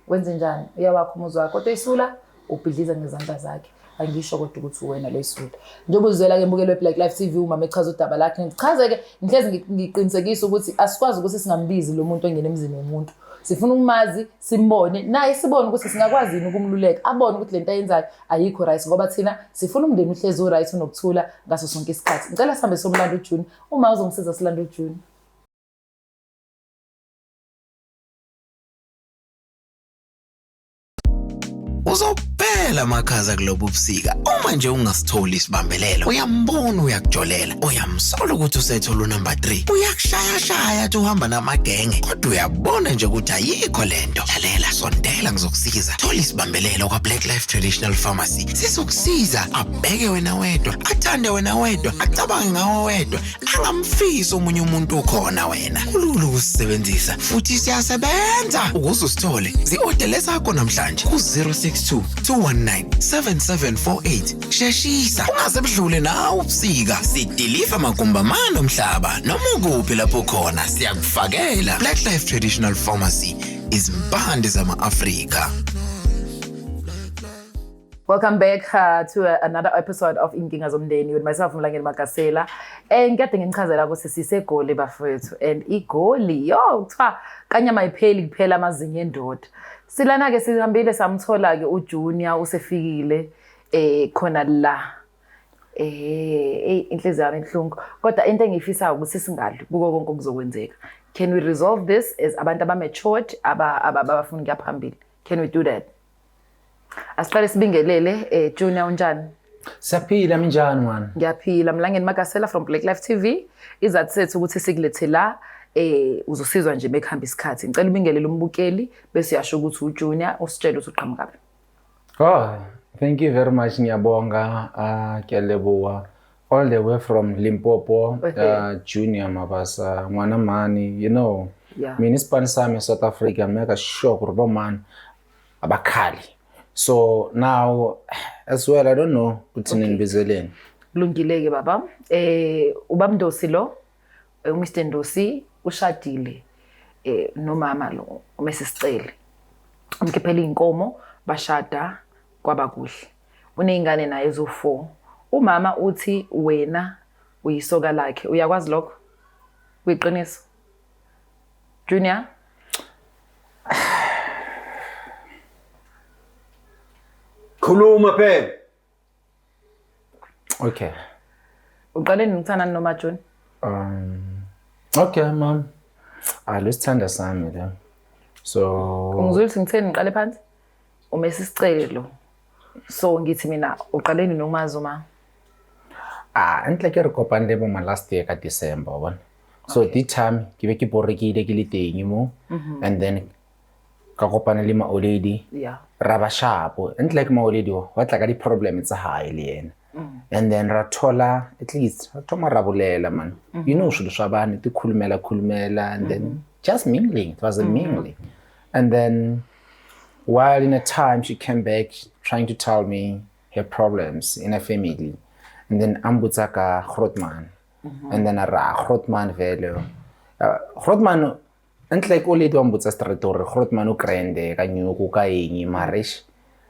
wenze njani uyawakha umuzi wakhe kodwa isula ubhidliza ngezandla zakhe. Angisho kodwa ukuthi uwena lo isula. Njengoba uzwela-ke mbukelo we-Black Life TV umama echaza udaba lakhe, ngichaze-ke ngihlezi ngiqinisekisa ukuthi asikwazi ukuthi singambizi lo muntu ongena emzini womuntu. Sifuna ukumazi, simbone, naye sibone ukuthi singakwazi yini ukumluleka, abone ukuthi lento ayenzayo ayikho right, ngoba thina sifuna umndeni uhlezi u-right unokuthula ngaso sonke isikhathi. Ngicela sihambe somlanda uJune, uma uzongisiza silanda uJune. Uzophela amakhaza kulobu busika uma nje ungasitholi isibambelelo. Uyambona uyakujolela, uyamsola ukuthi usethola unumber 3, uyakushayashaya athi uhamba namagenge, kodwa uyabona nje ukuthi ayikho lento. Lalela, sondela ngizokusiza. Thola isibambelelo kwa-Black Life Traditional Pharmacy, sizokusiza abheke wena wedwa, athande wena wedwa, acabange ngawe wedwa, angamfisi omunye umuntu ukhona wena. Kulula ukusisebenzisa futhi siyasebenza. Ukuze usithole, zi-odele sakho namhlanje ku-062 219 7748. Sheshisa ungaze budlule nawe ubusika. Sidiliva magumbi amane omhlaba noma ukuphi lapho khona, siyakufakela. Black Life Traditional Pharmacy, izimpande zama-Afrika. Welcome back to another episode of Inkinga Zomndeni with myself Mlangeni Magasela. And kade ngichazela ukuthi siseGoli bafowethu, and iGoli yo kuthiwa kanyama ayipheli kuphela amazinyo endoda. Silana ke sihambile samthola ke uJunior usefikile khona la. Inhliziyo yami ibuhlungu. Kodwa into engiyifisayo ukuthi singadli kuko konke okuzokwenzeka. Can we resolve this as abantu aba-matured abafuna ukuya phambili? Can we do that? Asiqale sibingelele. Junior, unjani? Siyaphila, minjani mwana? Ngiyaphila. Mlangeni Magasela from Black Life TV. Izathu sethu ukuthi sikulethe la, uzosizwa nje bekuhamba isikhathi. Ngicela ubingelele umbukeli bese uyasho ukuthi uJunior usitshele ukuthi uqhamukaphi. Oh, thank you very much, ngiyabonga. Ke a leboha. All the way from Limpopo, Okay. Junior Mabasa, ngwana mani, you know. Yeah. Mina isipani sami eSouth Africa, make sure gore bo man abakhali. So now as well, I don't know ukuthi ninibizeleni. Kulungile ke baba. Ubaba Ndosi lo, uMr Ndosi ushadile nomama lo, uMrs Cele. Umkhiphela inkomo, bashada kwaba kuhle. Uneyingane naye ezo4. Umama uthi wena uyisoka lakhe. Uyakwazi lokho? Kuyiqiniso? Junior? Khuluma phela. Okay. Uqale nini ukuthandana noma June? Okay mom. Lesithanda sami le. So ungizwile ukuthi ngitheni ngiqale phansi? Umesi Sicele lo. So ngithi mina uqale nini ukumazi uma? Ntle ke re kopane le boma last year ka December, wa bona. So this time ke be ke borekile ke le teng mo, and then ka kopana le maoledi. Yeah. Ra ba sharp. Ntle ke maoledi wa tla ka di problem tsa hae le yena. And then ra thola at least ra thoma ra bolela man. You know swilo swa vanhu ti khulumela khulumela, and then just mingling. It was a mingling. And then while in a time she came back trying to tell me her problems in her family. And then ambutsa ka Grootman. And then ra Grootman vele. Grootman ntle ke o ledi wa mbutsa straight hore Grootman o grande ka nyoko ka eng mare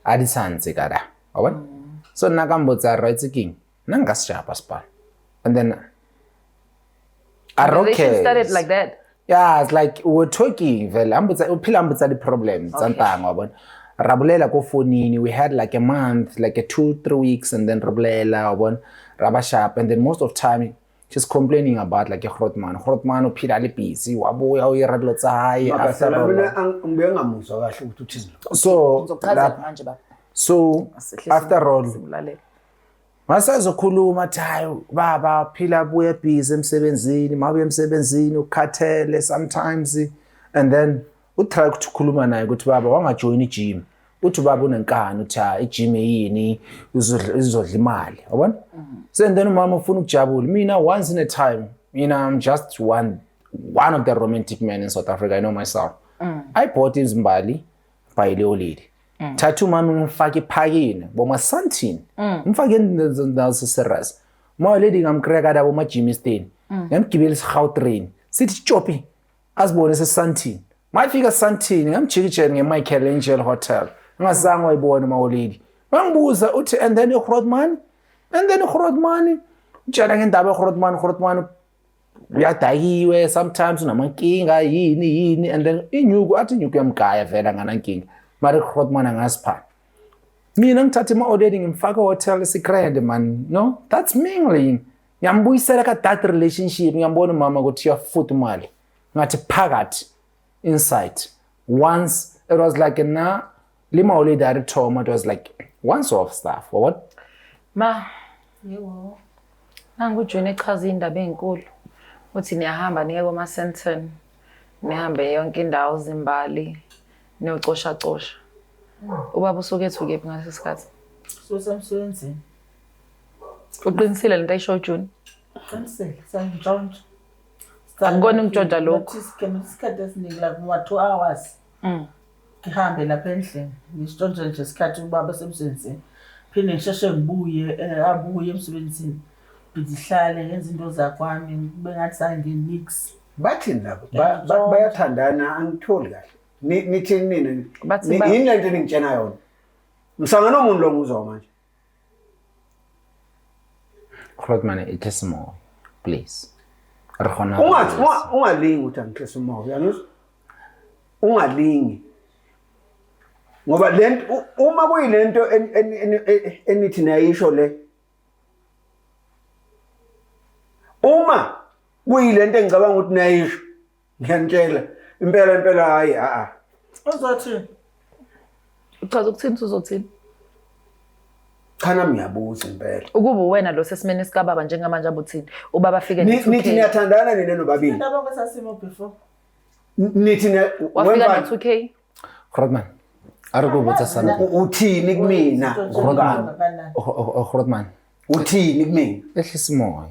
a di santse ka da. Wa bona? So nna ka mbotsa right king nna nka se shapa spa. And then a Conversation started like that. Yeah, it's like we were talking vele ambutsa o phila ambutsa di problems tsa ntanga wa bona. Ra bolela ko fonini, we had like a month, like a 2-3 weeks, and then ra bolela wa bona, ra ba sharp. And then most of time she's complaining about like a Grootman. Grootman o phila le busy, wa boya o ira dilo tsa hae, after Magasela, all. mina ngibuye ngamuzwa kahle ukuthi uthini lo. So, Ngizokuchazela manje baba. So, Asihle after all, simlalele. Masazokhuluma athi hayi baba phila buye busy emsebenzini, mawuye emsebenzini ukhathele sometimes and then utry ukuthi ukhuluma naye ukuthi baba wangajoyina i-gym. Uthi ubaba unenkani uthi hayi i-gym yini izodla imali, yabona? So and then umama ufuna ukujabula. Mina once in a time, mina I'm just one of the romantic men in South Africa, I know myself. I bought izimbali by Leo Lady. Thatha umama ngimfake ephakini boma Sandton. Ngimfake indawo serious. Ma lady ngamcracka labo ma Germiston. Ngamgibela iSgautrain. Sithi chopi azibone seSandton. Mafika Sandton ngamjikijela ngeMichael Angel Hotel. Ngazange wayibona ma lady. Bangibuza uthi and then uGrootman and then uGrootman ngitshela ngendaba yeGrootman Grootman uyadakiwe sometimes unamankinga yini yini and then inyuku athi inyuku yamgaya vele anganankinga mara Grootman angasipha mina ngithatha ima-already ngimfaka hotel esigrand man no that's mingling ngiyambuyisela ka that relationship ngiyambona umama ukuthi uyafuta imali ngathi phakathi inside once it was like na lima already ari thoma it was like once off stuff or what Ma. Yebo. Nangu uJohn echaza indaba ezinkulu. Uthi niyahamba niye koma Sandton. Nihambe yonke indawo zimbali niyocosha cosha. Ubaba usuke ethuke phi ngaleso sikhathi? Susemsebenzini. Uqinisile lento ayisho uJune. Qinisile, sangintshontsha. Akukona ukutshontsha lokhu. Isikhathi esiningi like uma 2 hours. Ngihambe lapha endlini ngisitshontshe nje isikhathi ubaba esemsebenzini. Phinde ngisheshe ngibuye abuye emsebenzini. Ngihlale ngenza into zakwami kube ngathi sanginix. Bathini labo? Bayathandana angitholi kahle. Nithini nina? Yini lento eningitshena yona? Msangano omuntu lo nguzwa manje. Grootman it is more please. Re kgona Ungalingi ukuthi angihlise umoya uyangizwa? Ungalingi. Ngoba lento uma kuyilento enithi niyayisho le uma kuyilento engicabanga ukuthi niyayisho ngiyanitshela impela impela hayi a Uzothini? Uchaza ukuthini uzothini? Cha nami ngiyabuza impela. Ukuba wena lo sesimeni sikababa njengamanje abuthini? Ubaba afike ne-2K. Nithi niyathandana nina nobabili. Indaba kwesasimo before. Nithi wafika ne-2K. Grootman a re go botsa something. Uthini kumina? Grootman. Grootman. Uthini kumina? Ehlisa umoya.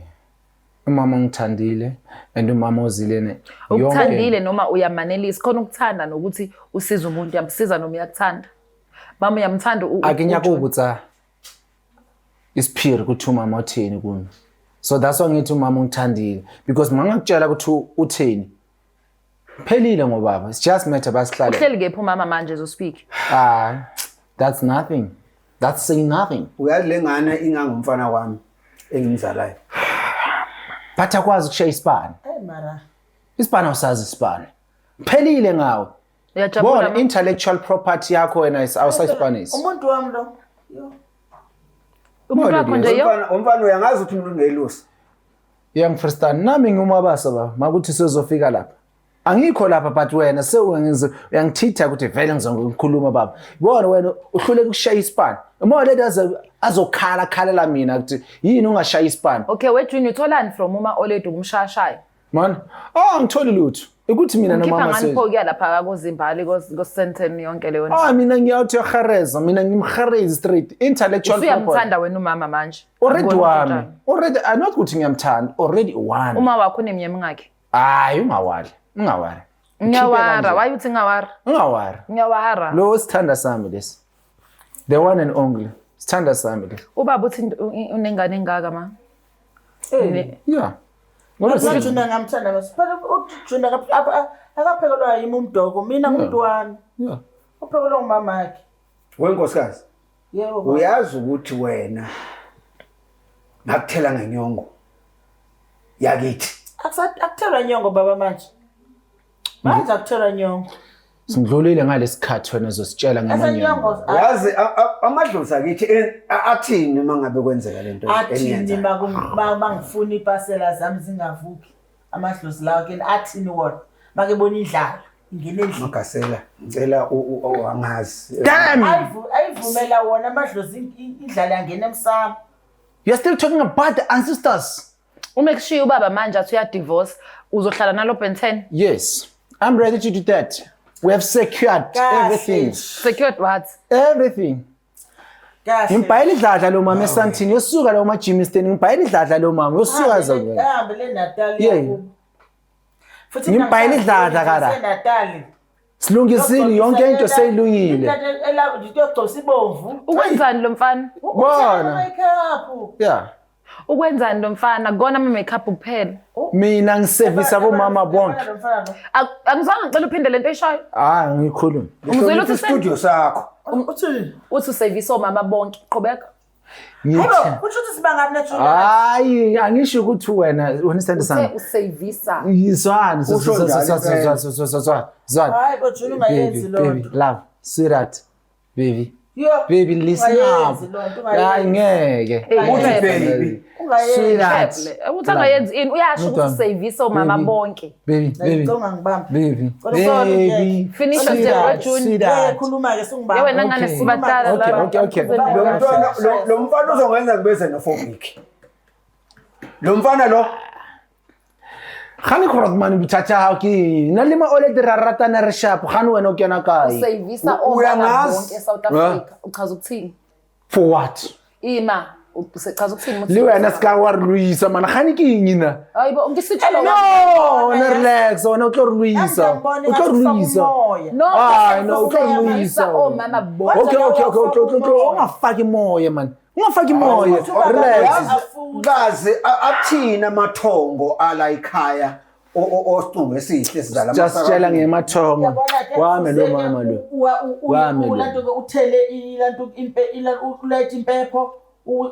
Umama ungithandile and umama ozilene ukuthandile noma uyamanelisa khona ukuthanda nokuthi usiza umuntu uyamsiza noma uyakuthanda. Mama uyamthanda Akinyakubutsa isiphiri ukuthi umama uthini kimi. So that's why ngithi umama ungithandile because mangakutshela ukuthi uthini phelile ngobaba. It's just matter basihlale. Uhleli kephi umama manje zo speak? Ah, that's nothing. That's saying nothing. Uyazi lengane ingangumfana wami engimzalayo. But akwazi ukushaya isibani. Hey mara. Isibani awusazi isibani. Phelile ngawe. Uyajabula. Bona intellectual property yakho wena awusayisipanisi. Umuntu wami lo. Yo. Umuntu wakho nje yo. Umfana uyangazi ukuthi umuntu ungelusa. Young Freestyle nami ngumabasa baba makuthi sezofika lapha. Angikho lapha but wena uyangithitha ukuthi vele ngizokhuluma baba. Bona wena uhluleka ukushaya isipani. Uma lady azokhala khalela mina ukuthi yini ungashaya isipani. Okay, we Junior utholani from uma oledi ukumshayashaya? Man, angitholi lutho. Ukuthi mina nomama Ngikhipha ngani pho kuya lapha kozimbali koSandton yonke leyo ndawo. Mina ngiyawuthi uyahereza, mina ngimhereza straight intellectual property. Uyamthanda wena umama manje. Already wami. Already I'm not ukuthi ngiyamthanda, already one. Uma wakho uneminyaka emingaki? Hayi ungawali, ungawali. Ngiyawara, why uthi ngawara? Ungawara. Ngiyawara. Lo sithanda sami lesi. The one and only. Sithanda sami lesi. Ubaba uthi unengane engaka ma? Yeah. Ngoba ngamthanda bese. Phela uJuna akaphekelwa yimi umdoko, mina ngumuntu wami. Yeah. Uphekelwa umama wakhe. Wenkosikazi. Yebo. Uyazi ukuthi wena ngakuthela ngenyongo yakithi. Akuthelwa nyongo baba manje. Manje akuthelwa nyongo. Singidlulile ngalesikhathi wena uzositshela ngamanyongo. Yazi amadlozi akithi athini uma ngabe kwenzeka lento eniyenza. Athini mangifuna ipasela zami zingavuki amadlozi lawo ke athini wona makebona indlala ingene endlini. Magasela ngicela angazi. Damn! Ayivumela wona amadlozi indlala yangena emsamo. You are still talking about the ancestors. Uma ekushiya ubaba manje athi uyadivorce, uzohlala nalo Ben 10? Yes, I'm ready to do that. We have secured everything. Secured what? Everything. Kahle. Ngibhayela idladla lo mama esantini, yosuka lo majimiston, ngibhayela idladla lo mama, yosuka zo. Ahambe le Natal Yeah. yakubo. Futhi Ngimbhayela idladla kara. Natal. Silungisile yonke into seyilungile. Ngiyogcosa ibomvu. Ukwenzani lo mfana? Bona. Makeup. Yeah. Ukwenzani lo mfana? Kona ama makeup kuphela. Mina ngisevisa bomama bonke. Angizange ngicela uphinde lento oyishoyo. Ah, ngikhuluma. Umzwile uthi Studio sakho. Uthini? Uthi usevisa omama bonke. Qhubeka. Ngithi Hayibo, kusho ukuthi sibangani nethu. hayi, angisho ukuthi wena wena isithando Uthe sami. usevisa. Yizwani, Usho njalo impela. zwana. Hayi bo Junior ungayenzi Baby, loo baby, nto. love, sweetheart, baby. Yo. Baby, listen up. Ungayenzi loo nto, ungayenzi. Hayi ngeke. Uthi baby. Ungayenzi. Sweetheart. Uthi angayenzi ini? Uyasho ukuthi Mntwana. usevisa omama Baby. bonke. Baby, baby. Ngicela ungangibambi. Baby. Cela Baby. ungiyeke. Finish your Sweetheart, story, Junior. Eh sweetheart. khuluma ke sungibamba. Ye wena ngane Okay. sibadala Okay, la. okay, okay. Lo mntwana lo mfana uzongenza ngibe xenophobic. Lo mfana lo Gane Grootman bothata hao ke eng? Nna le ma-oledi ra ratana re sharp, gane wena o kena kae? Usevisa omama Uyangazi? bonke eSouth Africa. Uchaza ukuthini? For what? Ima, uchaza ukuthini? Uma Le wena usevisa? se ka wa re loisa mana, gane ke eng na? Hayibo, ngisitshela No, wena relax, wena o tlo re loisa. Ngiyambona O tlo re ngathi loisa. umoya. No, Hayi, no, o tlo re usevisa loisa. omama bonke. Okay, okay, okay, ungafaki moya man. Ungafaki moya. Relax. Kaze athina amathongo ala ekhaya osicungu esihle sizala Just tshela ngemathongo. Uyabona ke, Wami lo kufuze mama lo. Wami lo. ulanto ke uthele ilanto impe ulayithe impepho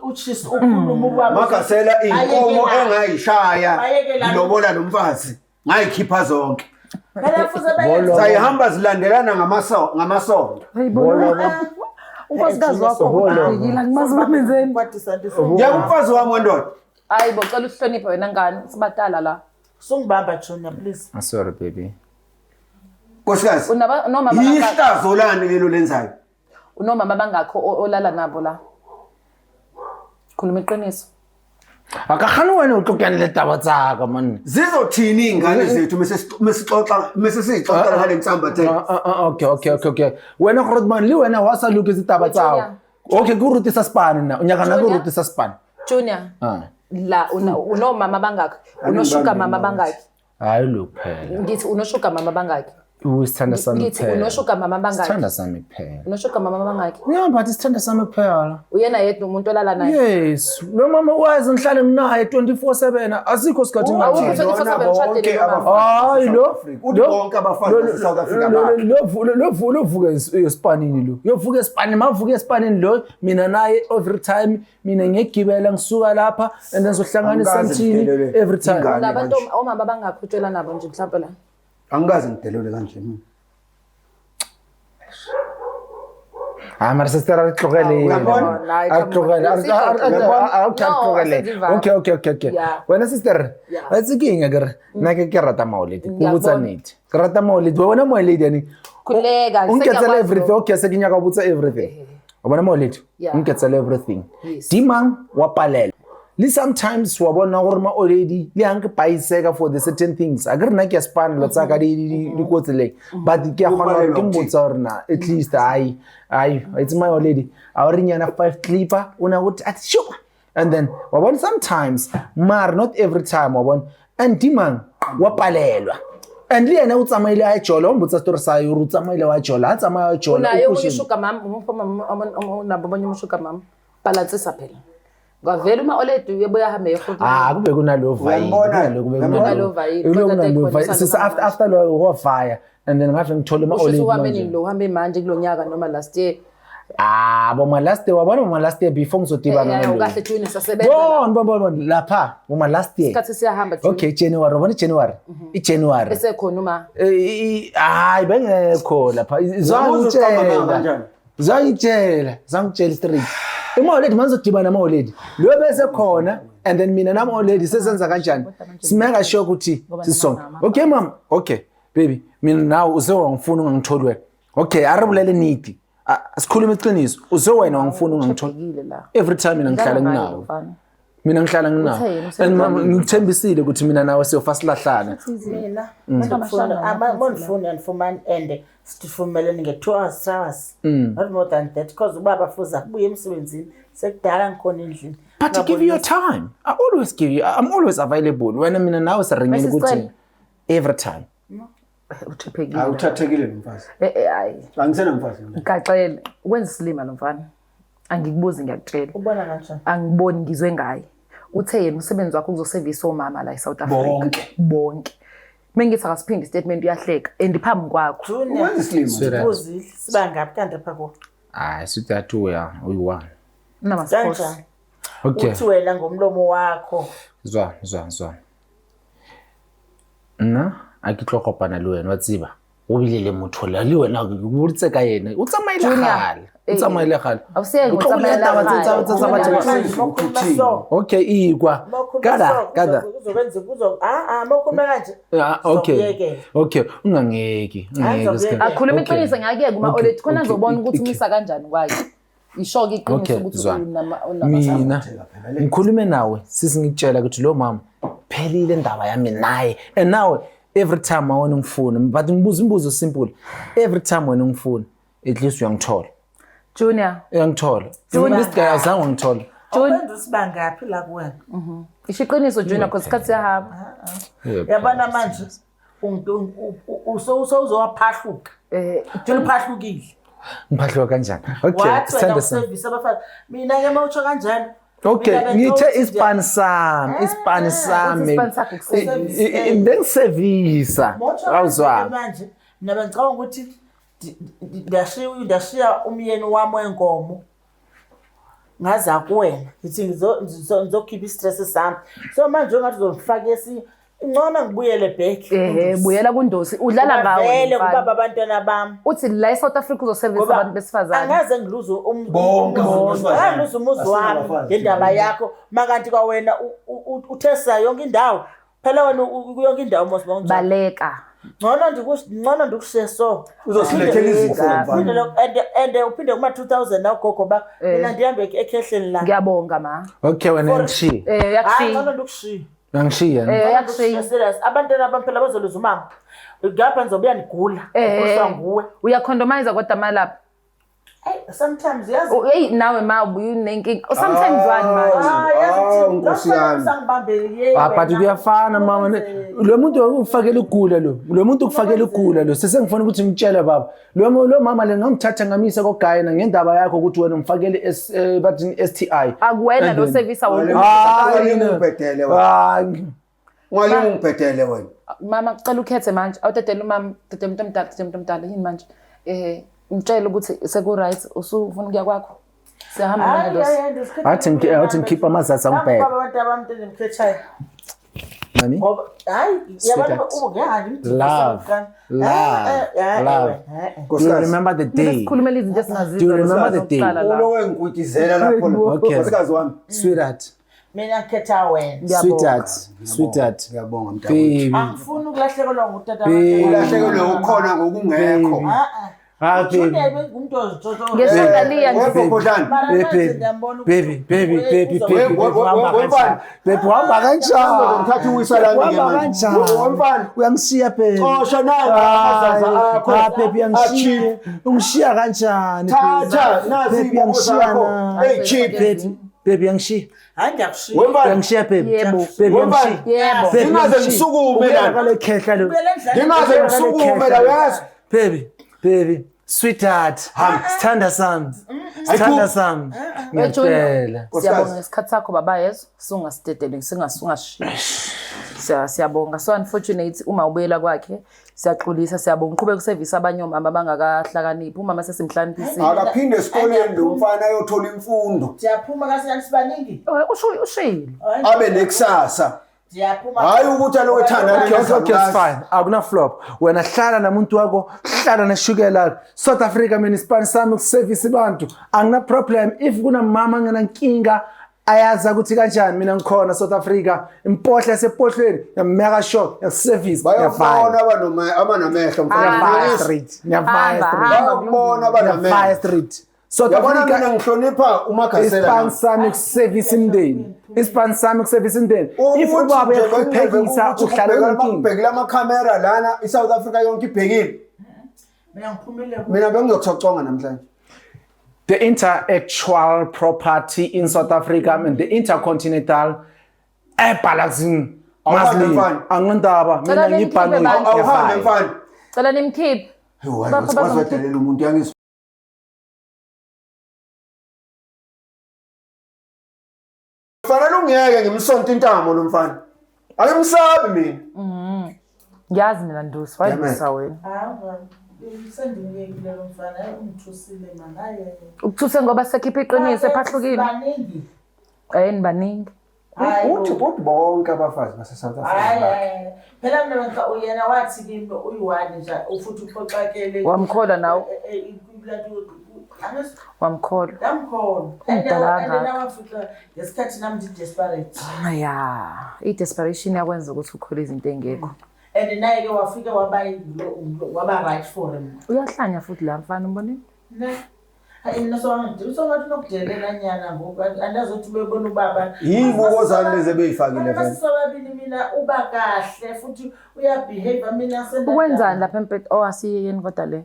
uchise ukhuluma ubaba. Magasela inkomo Ayeke la. engayishaya Ayeke la. ngilobola lo mfazi ngayikhipha zonke. Phela fuze bayenze. Bolo. Sayihamba zilandelana ngamaso ngamasonto. Unkosikazi wakho Bolo. ubhekile, angimazi bamenzeni. Kwadisa nto. Yebo umfazi wami wendoda. Hayibo, cela uhloniphe wena ngane, sibadala la. Sungibamba Junior please. I'm sorry baby. Nkosikazi. Unaba nomama bangakhi? Yihlazo lani lelo lenzayo? Unomama bangakho olala nabo la. Khuluma iqiniso. Akagane wena o tlo kena le taba tsaka man. Zizothini iy'ngane zethu mesixoxa mese siyixoxela ngale nsamba the. Okay. Wena Grootman le wena wa sa loketse taba tsa hao. Okay, ke o rutisa spane nna. O nyaka nna ke o Junior. rutisa spane. Junior, Ah. la unomama bangakhi? Unoshuga mama bangakhi? Hayi lo kuphela. Ngithi unoshuga mama bangakhi? Usithanda sami Ngithi kuphela. unoshuga mama bangakhi? Sithanda sami kuphela. Unoshuga mama bangakhi? Yeah, but isithanda sami kuphela. Uyena yedwa umuntu olala naye. Yes, lo mama wazi ngihlale nginaye 24/7. Asikho isikhathi Awukho ngathi. 24/7 ushadile Bonke nomama. Hayi lo. Uthi bonke abafazi base-South Africa bakhe. Lo vuka esipanini lo. Yovuka esipanini, mavuka esipanini lo mina naye every time mina ngiyegibela ngisuka lapha and then sohlanganisa Angikaze emthini ngidelele every time. ingane. Unabantu kanje. omama bangakhi utshela nabo nje mhlawumbe la. Angikaze ngidelele kanje mina. Ah, mara sister a re tlogele. Uyabona? A re tlogele. A re tlogele. Okay. Yeah. Wena sister, Yeah. wa itse ke eng akere? Nna ke rata maoledi. Ke botsa Ngiyakubona. nnete. Ke rata maoledi. Wa bona maoledi ane? Khuleka, O nketsela sengiyakwazi everything. lokho. Okay, se ke nyaka ho botsa everything. Wa bona maoledi? Yeah. O nketsela everything. Yes. Dimang wa palela. Le sometimes wa bona gore maoledi le hang ke paiseka for the certain things. A ke re nna ke a spana lo tsaka di di ko tseleng. But ke a kgona hore ke mmotsa hore na at least hayi hayi it's my already. A o re nyana 5 clipper o na go at sure. And then wa bona sometimes mar not every time wa bona and Dimang wa palelwa. And le yena o tsamaile a jola o mbotsa story sa hae hore o tsamaile wa jola ha tsamaya a jola Unaye o omunye kosheng. ushuga mama, umuphi umama unabo abanye umushuga mama. Balansisa phela. Kwavela uma oledi uyebuya ahambe eyohluka. Ah, kube kunalo vayile. Uyambona? Kube Uyambona? Kunalo vayile, Kube kodwa kunalo khona vayile. Sisi usalokhu after after lo wafire and then ngahle ngithole ama Usho ukuthi oledi uhambe manje. nini lo uhambe manje kulo nyaka noma last year. Ah, boma last year wabona boma last year before ngizodibana Eh, nalo. Kahle Junior sasebenza. la. Bon bon bon lapha boma last year. Isikhathi siyahamba Junior. Okay, January, wabona January. iJanuary. Esekhona uma Hayi bengekho lapha. Uyabuza uqamba amanga Zangitshela. kanjani? Zangitshela, zangitshela straight. Ima-oledi manizodibana nama-oledi. Lo bese khona and then mina nama-oledi sesenza kanjani? Simeka sure ukuthi sisonke. Okay mama, okay baby, mina nawe usewangifuna ungangitholi wena. Okay, a re bolele nnete. Asikhulume iqiniso, uze wena wangifuna ungangithola. Uthembekile la. Every time mina ngihlala Udlala ngaye lo nginawe. mfana. Mina ngihlala nginawe. Uthe yena And mama, usemqalile. ngikuthembisile ukuthi mina nawe siyofa silahlana. Mina Amashanga monifuna andifumani and sivumelene nge-2 hours, 3 hours, not more than that, because ubaba fuze akubuye emsebenzini, sekudala ngikhona endlini. But I give you your time. I always give you. I'm always available. Wena mina nawe siringile Mrs. ukuthi Cele. every time. Uthembekile. Awuthathekile lo mfazi. Eh eh hayi. Angisenamfazi mina. Ngixaxele. Ukwenza isilima lo mfana. Angikubuzi, ngiyakutshela. Ubona kanjani? Angiboni, ngizwe ngaye. Uthe yena umsebenzi wakho uzosevisa omama la eSouth Africa. Bonke. Bonke. Mengithi akasiphinde statement, uyahleka and phambi kwakho. Junior, Wenza isilima. Sweetheart. uzile siba ngaphi kanti apha kuwo? Hayi, sweetheart, uya uyi-one. Unamasikhosi. Kanjani? Okay. Uthi wena ngomlomo wakho. Zwa, zwa, zwa. Nna a ke tlo kopana le wena, wa tseba. O bile le motho le wena ke boditse ka yena. O tsamaile Junior. gale. O tsamaile gale. Awusiyeke O tlo bolela ngotsamaela taba tse gale. tsa batho ba- Manje mawukhuluma so, Okay, ikwa. mawukhuluma Kada, so, kada. kuzokwenza kuzo ah ah mawukhuluma kanje. Ah, okay. Ngizokuyekela. Okay, ungangeki. Ungangeki. Ngizokuyekela. Akhuluma Okay. iqiniso, ngiyakuyeka uma Okay, olethu khona okay, azobona ukuthi okay. umisa kanjani kwakhe. Isho-ke iqiniso Okay, ukuthi zwa. unama. Mina ngikhulume nawe sisi, ngikutshela ukuthi lo mama phelile indaba yami naye, and nawe every time awena ungifuna, but ngibuza imibuzo simple, every time wena ungifuna, at least uyangithola. Junior. Uyangithola. This guy azange wangithola. Awukwenza usiba ngaphi la kuwena? Isho iqiniso, Junior, because isikhathi siyahamba. Yabona manje usowuzowaphahluka. Uphahlukile. Ngiphahluka kanjani? Okay. Wathi wena Sithande sami. usevisa abafazi. Mina ke mawutsho kanjalo. Okay, mina ngithe bengithe isipani sami, isipani sami. Isipani sakho ukusevisa. Bengisevisa. Mawutsho kanjalo Awuzwa. manje mina bengicabanga ukuthi ndiyashiya umyeni wami wenkomo, ngaza kuwena ngithi ngizokhipha i-stress sami, so manje ungathi uzongifaka esi ngcono ngibuyele back. Ehe, buyela kundosi. Udlala ngawe. Vele lo mfana. kubaba abantwana bami. Uthi la eSouth Africa uzosevisa Ngoba abantu besifazane. angaze ngiluze Bonke abantu besifazane. angiluze umuzi wami Asingabafazi ngendaba thina. yakho, makanti kwawena uthesa yonke indawo phela wena yonke indawo mos mawunjalo. Baleka. Ngcono ndikushiye so. Uzosilethela izifo Uphinde mfana. And uphinde kuma-2000 nawugogo ba mina ndihambe ekhehleni la. Ngiyabonga ma. Okay, wena ngishiye. Eh Hayi, yakushiya. ngcono ndikushiye. Ngishiye. Eh yakushiya. Serious, abantwana bami phela bazoluza umama ngapha, ndizobuya ndigula, ngiguliswa nguwe. Uyacondomize kodwa malapha. Eyi, sometimes yazi. Hey nawe ma ubuye unenkinga. Sometimes wani manje? Ah, yazi Ah, uthini? Nkosi Lo mfana yami. usangibambele, Ah, but wena. kuyafana mama. Lo muntu ukufakela igula lo. Lo muntu ukufakela igula lo. Sesengifuna ukuthi ngitshele baba. Lo mama le ngamthatha ngamisa kogayina ngendaba yakho ukuthi wena umfakele S bathi STI. Akuwena And lo then- service wonke. Hayi, Ungalinge mina. ungibhedele wena. Hayi. Ungalinge ungibhedele wena. Mama, cela ukhethe manje. Awudedele umama, dedele umuntu omdala, dedele umuntu omdala. Yini manje? Ngitshele ukuthi seku right, usufuna ukuya kwakho. Siyahamba manje Hayi, Ndosi. hayi, hayi, ndisikhethe Athi ngikhipha amazazi angibheke. Baba, abantu abami endimkhethayo. Mami. Ngoba hayi, yabona Sweetheart. ubungehani. Love. Love. Love. Do you remember the day? Sikhulumela izinto esingazizwa. Do you remember the day? Sokuqala la. Ulo wengikutizela lapho. Okay. Nkosikazi wami. Sweetheart. Mina ngikhetha wena. Sweetheart. Sweetheart. Ngiyabonga mntakwethu. Baby. Angifuni ukulahlekelwa ngutata. Baby. Ulahlekelwe ukhona ngokungekho. Ah, baby. Ngumntu ozitshotsho. Ngeshandaliya nje. Webhobhodlana. Mara Hey, manje baby. ndiyambona ukuthi Baby, baby, baby, baby. Uhamba We- kanjani? Baby, uhamba kanjani? Ngithatha uwisa lami ke Uhamba manje. kanjani? Wemfana. Uyangishiya baby. Xosha nangu amazaza akho. Ah, baby, uyangishiya. Ungishiya kanjani? baby? Thatha nazi Baby, iy'buko uyangishiya zakho. na. Hey cheap. Baby, baby, uyangishiya. Hayi, ndiyakushiya. Wemfana. Uyangishiya baby. Yebo. Baby, Wemfana. uyangishiya. Yebo. Baby, Ngingaze uyangishiya. ngisukume Ubuyela la. kale khehla lo. Ubuyela endlini. Ngingaze ngisukume la uyazi. Baby, baby, sweetheart, sithanda sami, sithanda sami, ngiyacela. Siyabonga ngesikhathi sakho baba yezo. Sungasidedele, singasungashiya. Siyabonga. So unfortunate uma ubuyela kwakhe. Siyaxolisa, siyabonga. Uqhubeka usevisa abanye omama abangakahlakaniphi. Umama sesimhloniphisile. Akaphinde esikoleni lo mfana ayothola imfundo. Ndiyaphuma kasiyani, sibaningi. Usho ushilo. Abe nekusasa. Ndiyaphuma. Hayi ukuthi aloku ethanda Okay, it's fine. Akuna flop. Wena hlala namuntu wakho, hlala neshukela. South Africa mina isipani sami ukusevisa abantu. Angina problem if kunamama nginankinga. Ayazi ukuthi kanjani mina ngikhona South Africa, impohla yasepohlweni, ngiyameka sure, ngiyakuservice, Bayobona abanoma abanamehlo mfana. ngiyavaya straight, ngiyavaya Hamba, straight. hamba. Bayobona Ngiyavaya abanamehlo. straight. South Yabona Africa mina ngihlonipha uMagasela. ispan sami kuservice imndeni. Ispan sami kuservice imndeni. If Ukuthi ubaba nje uyahluphekisa ukuthi uhlala unenkinga. Ubhekile amakhamera lana iSouth Africa yonke ibhekile. Mina ngiphumile ku Mina bengizothoconga namhlanje. The intellectual property in South Africa and the intercontinental air balancing Awuhambe Muslim. mfana. Anginandaba Cela mina nimkhiphe ngibhanoyi. bandla. Awuhambe mfana. Cela nimkhiphe. Hey, wazi Bapha wazi wadelela umuntu yangizwa. Fanele ungiyeke ngimsonte intamo lo mfana. Angimsabi mina. Ngiyazi mina Ndusi, Damn it. wayindusa wena. Hayi, sendimyekile lo mfana, hayi ungithusile man. Hayi. Ukuthuse ngoba sekhipha iqiniso ephahlukile. Baningi. Eh nibaningi. Hayi Uthi bo. uthi bonke abafazi base South Hayi Africa. hayi. Phela mina ngika uyena wathi kimi uyi-one nje futhi uphoxakele. Wamkholwa nawe? Angithi Wamkholwa. ndamkholwa. Umdala And kangaka. wafika ngesikhathi nami ndi-desperate. Ya, i-desperation yakwenza ukuthi ukhole izinto engekho. And naye-ke wafika waba waba right for him. Uyahlanya futhi la mfana umbonile? Ne. Hayi mina songathi unokudelela nyana ngoku andazi ukuthi bebona ubaba. Yibuko zami lezi ebeyifakile vele. Masisababili mina uba kahle futhi uyabehave mina sendadala. Ukwenzani lapha empet oh asiyekeni kodwa le.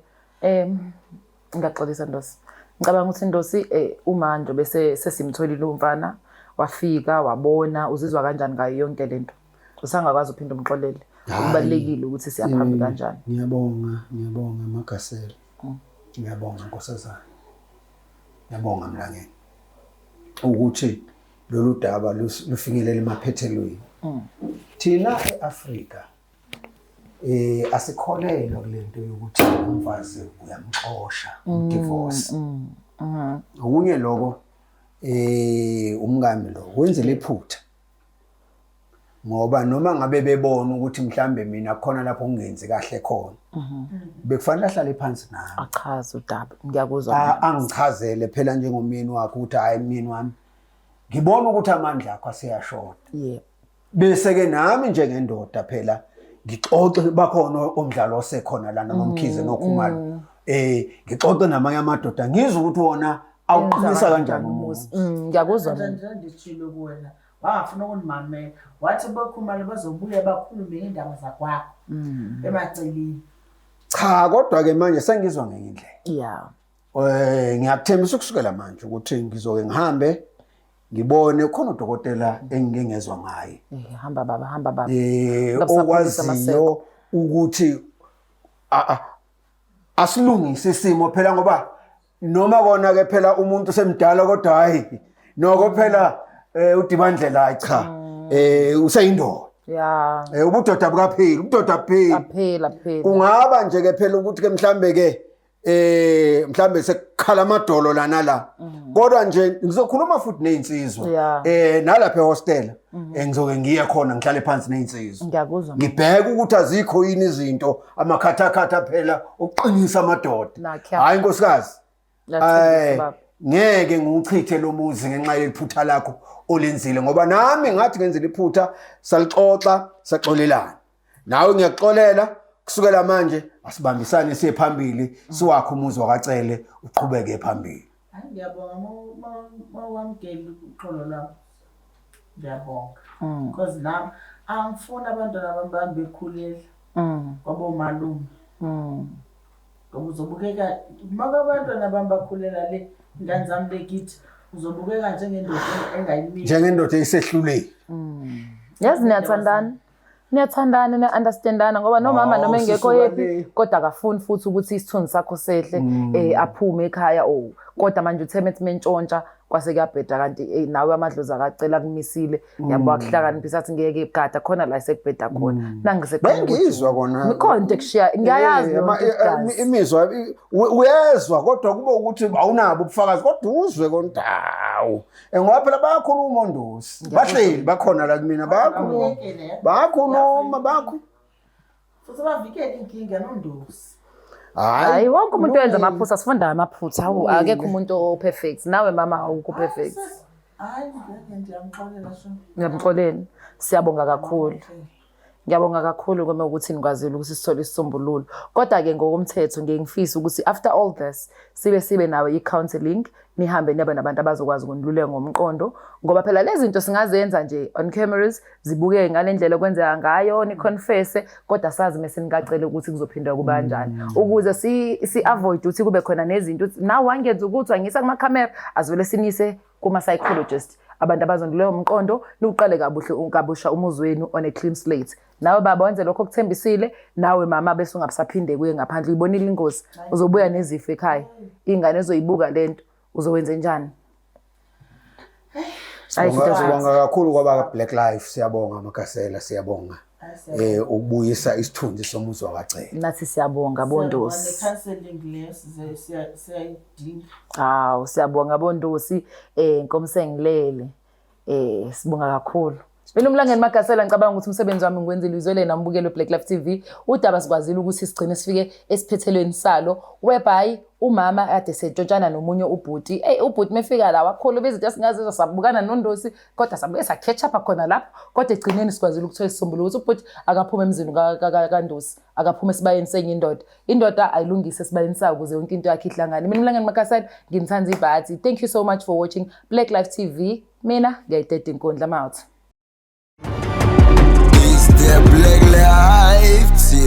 Ngiyaxolisa Ndosi. Ngicabanga ukuthi Ndosi uma nje bese sesimtholile umfana wafika wabona uzizwa kanjani ngayo yonke lento. Usangakwazi uphinda umxolele. Kubalulekile ukuthi siyaphambi kanjani. Ngiyabonga, ngiyabonga Magasela. Ngiyabonga nkosazana. Ngiyabonga Mlangeni. Ukuthi lolu daba lufinyelela emaphethelweni. Thina eAfrika asikholelwa kulento yokuthi umfazi uyamxosha, divorce. Okunye lokho umkami lo wenzele iphutha. Ngoba noma ngabe bebona ukuthi mhlambe mina khona lapho ngingenzi kahle khona. Bekufanele ahlale phansi nami. Achaze udaba. Ngiyakuzwa. mina. Angichazele phela njengomyeni wakhe ukuthi hayi myeni wami ngibona ukuthi amandla akho aseyashoda. Yebo. Bese ke nami njengendoda phela ngixoxe bakhona omdlalo osekhona lana noMkhize noKhumalo. Ngixoxe namanye amadoda ngizwe ukuthi wona awuqinisa kanjani umuzi. Ngiyakuzwa mina. Nje nditshilo kuwena. Wangafuna ukundimamela. Wathi bokhumalo bazobuya bakhulume ngendaba zakwakho. Emaceleni. Cha kodwa ke manje sengizwa ngenye indlela. Yeah. Ngiyakuthembisa ukusukela manje ukuthi ngizoke ngihambe ngibone khona udokotela engike ngezwa ngaye. Hamba baba, hamba baba. Ngabe usaphulisa Okwaziyo ukuthi asilungise isimo phela ngoba noma kona ke phela umuntu semdala kodwa hayi noko phela udibandlela hayi cha useyindoda. Yeah. Ubudoda bukapheli, ubudoda bupheli. Aphela phela. Kungaba nje ke phela ukuthi ke mhlambe ke mhlambe sekukhala amadolo lana la. Kodwa nje ngizokhuluma futhi nezinsizwa. Yeah. Nalapha ehostel ngizoke ngiye khona ngihlale phansi nezinsizwa. Ngiyakuzwa. Ngibheke ukuthi azikho yini izinto amakhathakhatha phela ukuqinisa amadoda. Nakho. Hayi nkosikazi. Ngiyathembisa baba. Ngeke ngiwuchithe lo muzi ngenxa yeliphutha lakho olenzile ngoba nami ngathi ngenzile iphutha salixoxa saxolelana. Nawe ngiyakuxolela kusukela manje asibambisane siye phambili siwakhe umuzi wakaCele uqhubeke phambili. Hayi ngiyabonga mawamgeli uxolo lwami. Ngiyabonga. Because nami angifuni abantwana bami bahambe bekhulela kwabomalume. Ngoba uzobukeka uma abantwana bami bakhulela le ingane zami bekithi uzobukeka njengendoda engayimile. Njengendoda esehluleni. Yazi niyathandana. Niyathandana, niya-understandana ngoba nomama Oh, noma engekho sisuka happy le. kodwa akafuni futhi ukuthi isithunzi sakho sehle aphume ekhaya oh kodwa manje uthe methi mentshontsha kwase kuyabheda kanti nawe amadlozi akacela kumisile yabo akuhlakaniphisa athi ngeke gada khona la esekubheda khona nangiseqala Bengizwa kona. Mikhona into ekushiya ngiyayazi leyo nto igazi. Imizwa uyezwa kodwa kube ukuthi awunabo ubufakazi kodwa uzwe konke hawu. Ngoba phela bayakhuluma ondosi. Bahleli bakhona la kumina bayakhuluma. Bayakhuluma bakho. Futhi bavikele inkinga nondosi. Hayi wonke umuntu wenza amaphutha, sifunda amaphutha. Hawu akekho umuntu o perfect. Nawe mama awukho perfect. Hayi, ngeke, ndiyamxolela sho. Ngiyamxolela. Siyabonga kakhulu. Ngiyabonga kakhulu uma ukuthi nikwazile ukuthi sithole isisombululo. Kodwa-ke ngokomthetho ngiye ngifise ukuthi after all this sibe nayo i-counselling, nihambe nibe nabantu abazokwazi ukuniluleka ngomqondo, ngoba phela lezi zinto singazenza nje on cameras, zibukeke ngale ndlela okwenzeka ngayo, ni-confesse, kodwa sazi mese nikacele ukuthi kuzophinda kuba kanjani, ukuze si-avoid ukuthi kube khona nezinto ukuthi nawe wangenza ukuthi wangisa kumakhamera. Azivele sinise kuma-psychologist, abantu abazoniluleka umqondo, niwuqale kabuhle kabusha umuzi wenu on a clean slate. Nawe baba, wenze lokho okuthembisile. Nawe mama, bese ungabusaphinde kuye ngaphandle. Uyibonile ingozi, uzobuya nezifo ekhaya, iy'ngane ezoyibuka lento, uzowenze njani? Hayi. Sibonga kakhulu kwaba Black Life, siyabonga Magasela, siyabonga ukubuyisa isithunzi somuzi wakwaCele. Nathi siyabonga, bondosi. Ne-counselling leyo siyayidinga. Hawu, siyabonga bondosi, nkomsengilele. Sibonga kakhulu. Mina uMlangeni Magasela, ngicabanga ukuthi umsebenzi wami ngiwenzile, uzwele nambukelo Black Life TV. Udaba sikwazile ukuthi sigcine sifike esiphethelweni salo, whereby umama kade setshontshana nomunye ubhuti. Ey, ubhuti mefika la wakhuluma izinto esingazizwa, sabukana nondosi, kodwa sabuye sa-catch up khona lapho. Kodwa egcineni sikwazile ukuthola isisombululo ukuthi ubhuti akaphume emzini kaNdosi, akaphuma esibayeni senye indoda. Indoda ayilungise esibayeni sayo ukuze yonke into yakhe ihlangane. Mina uMlangeni Magasela, nginithanda ibhathi. Thank you so much for watching Black Life TV. Mina ngiyayideda inkundla. I'm out. It's the Black Life TV.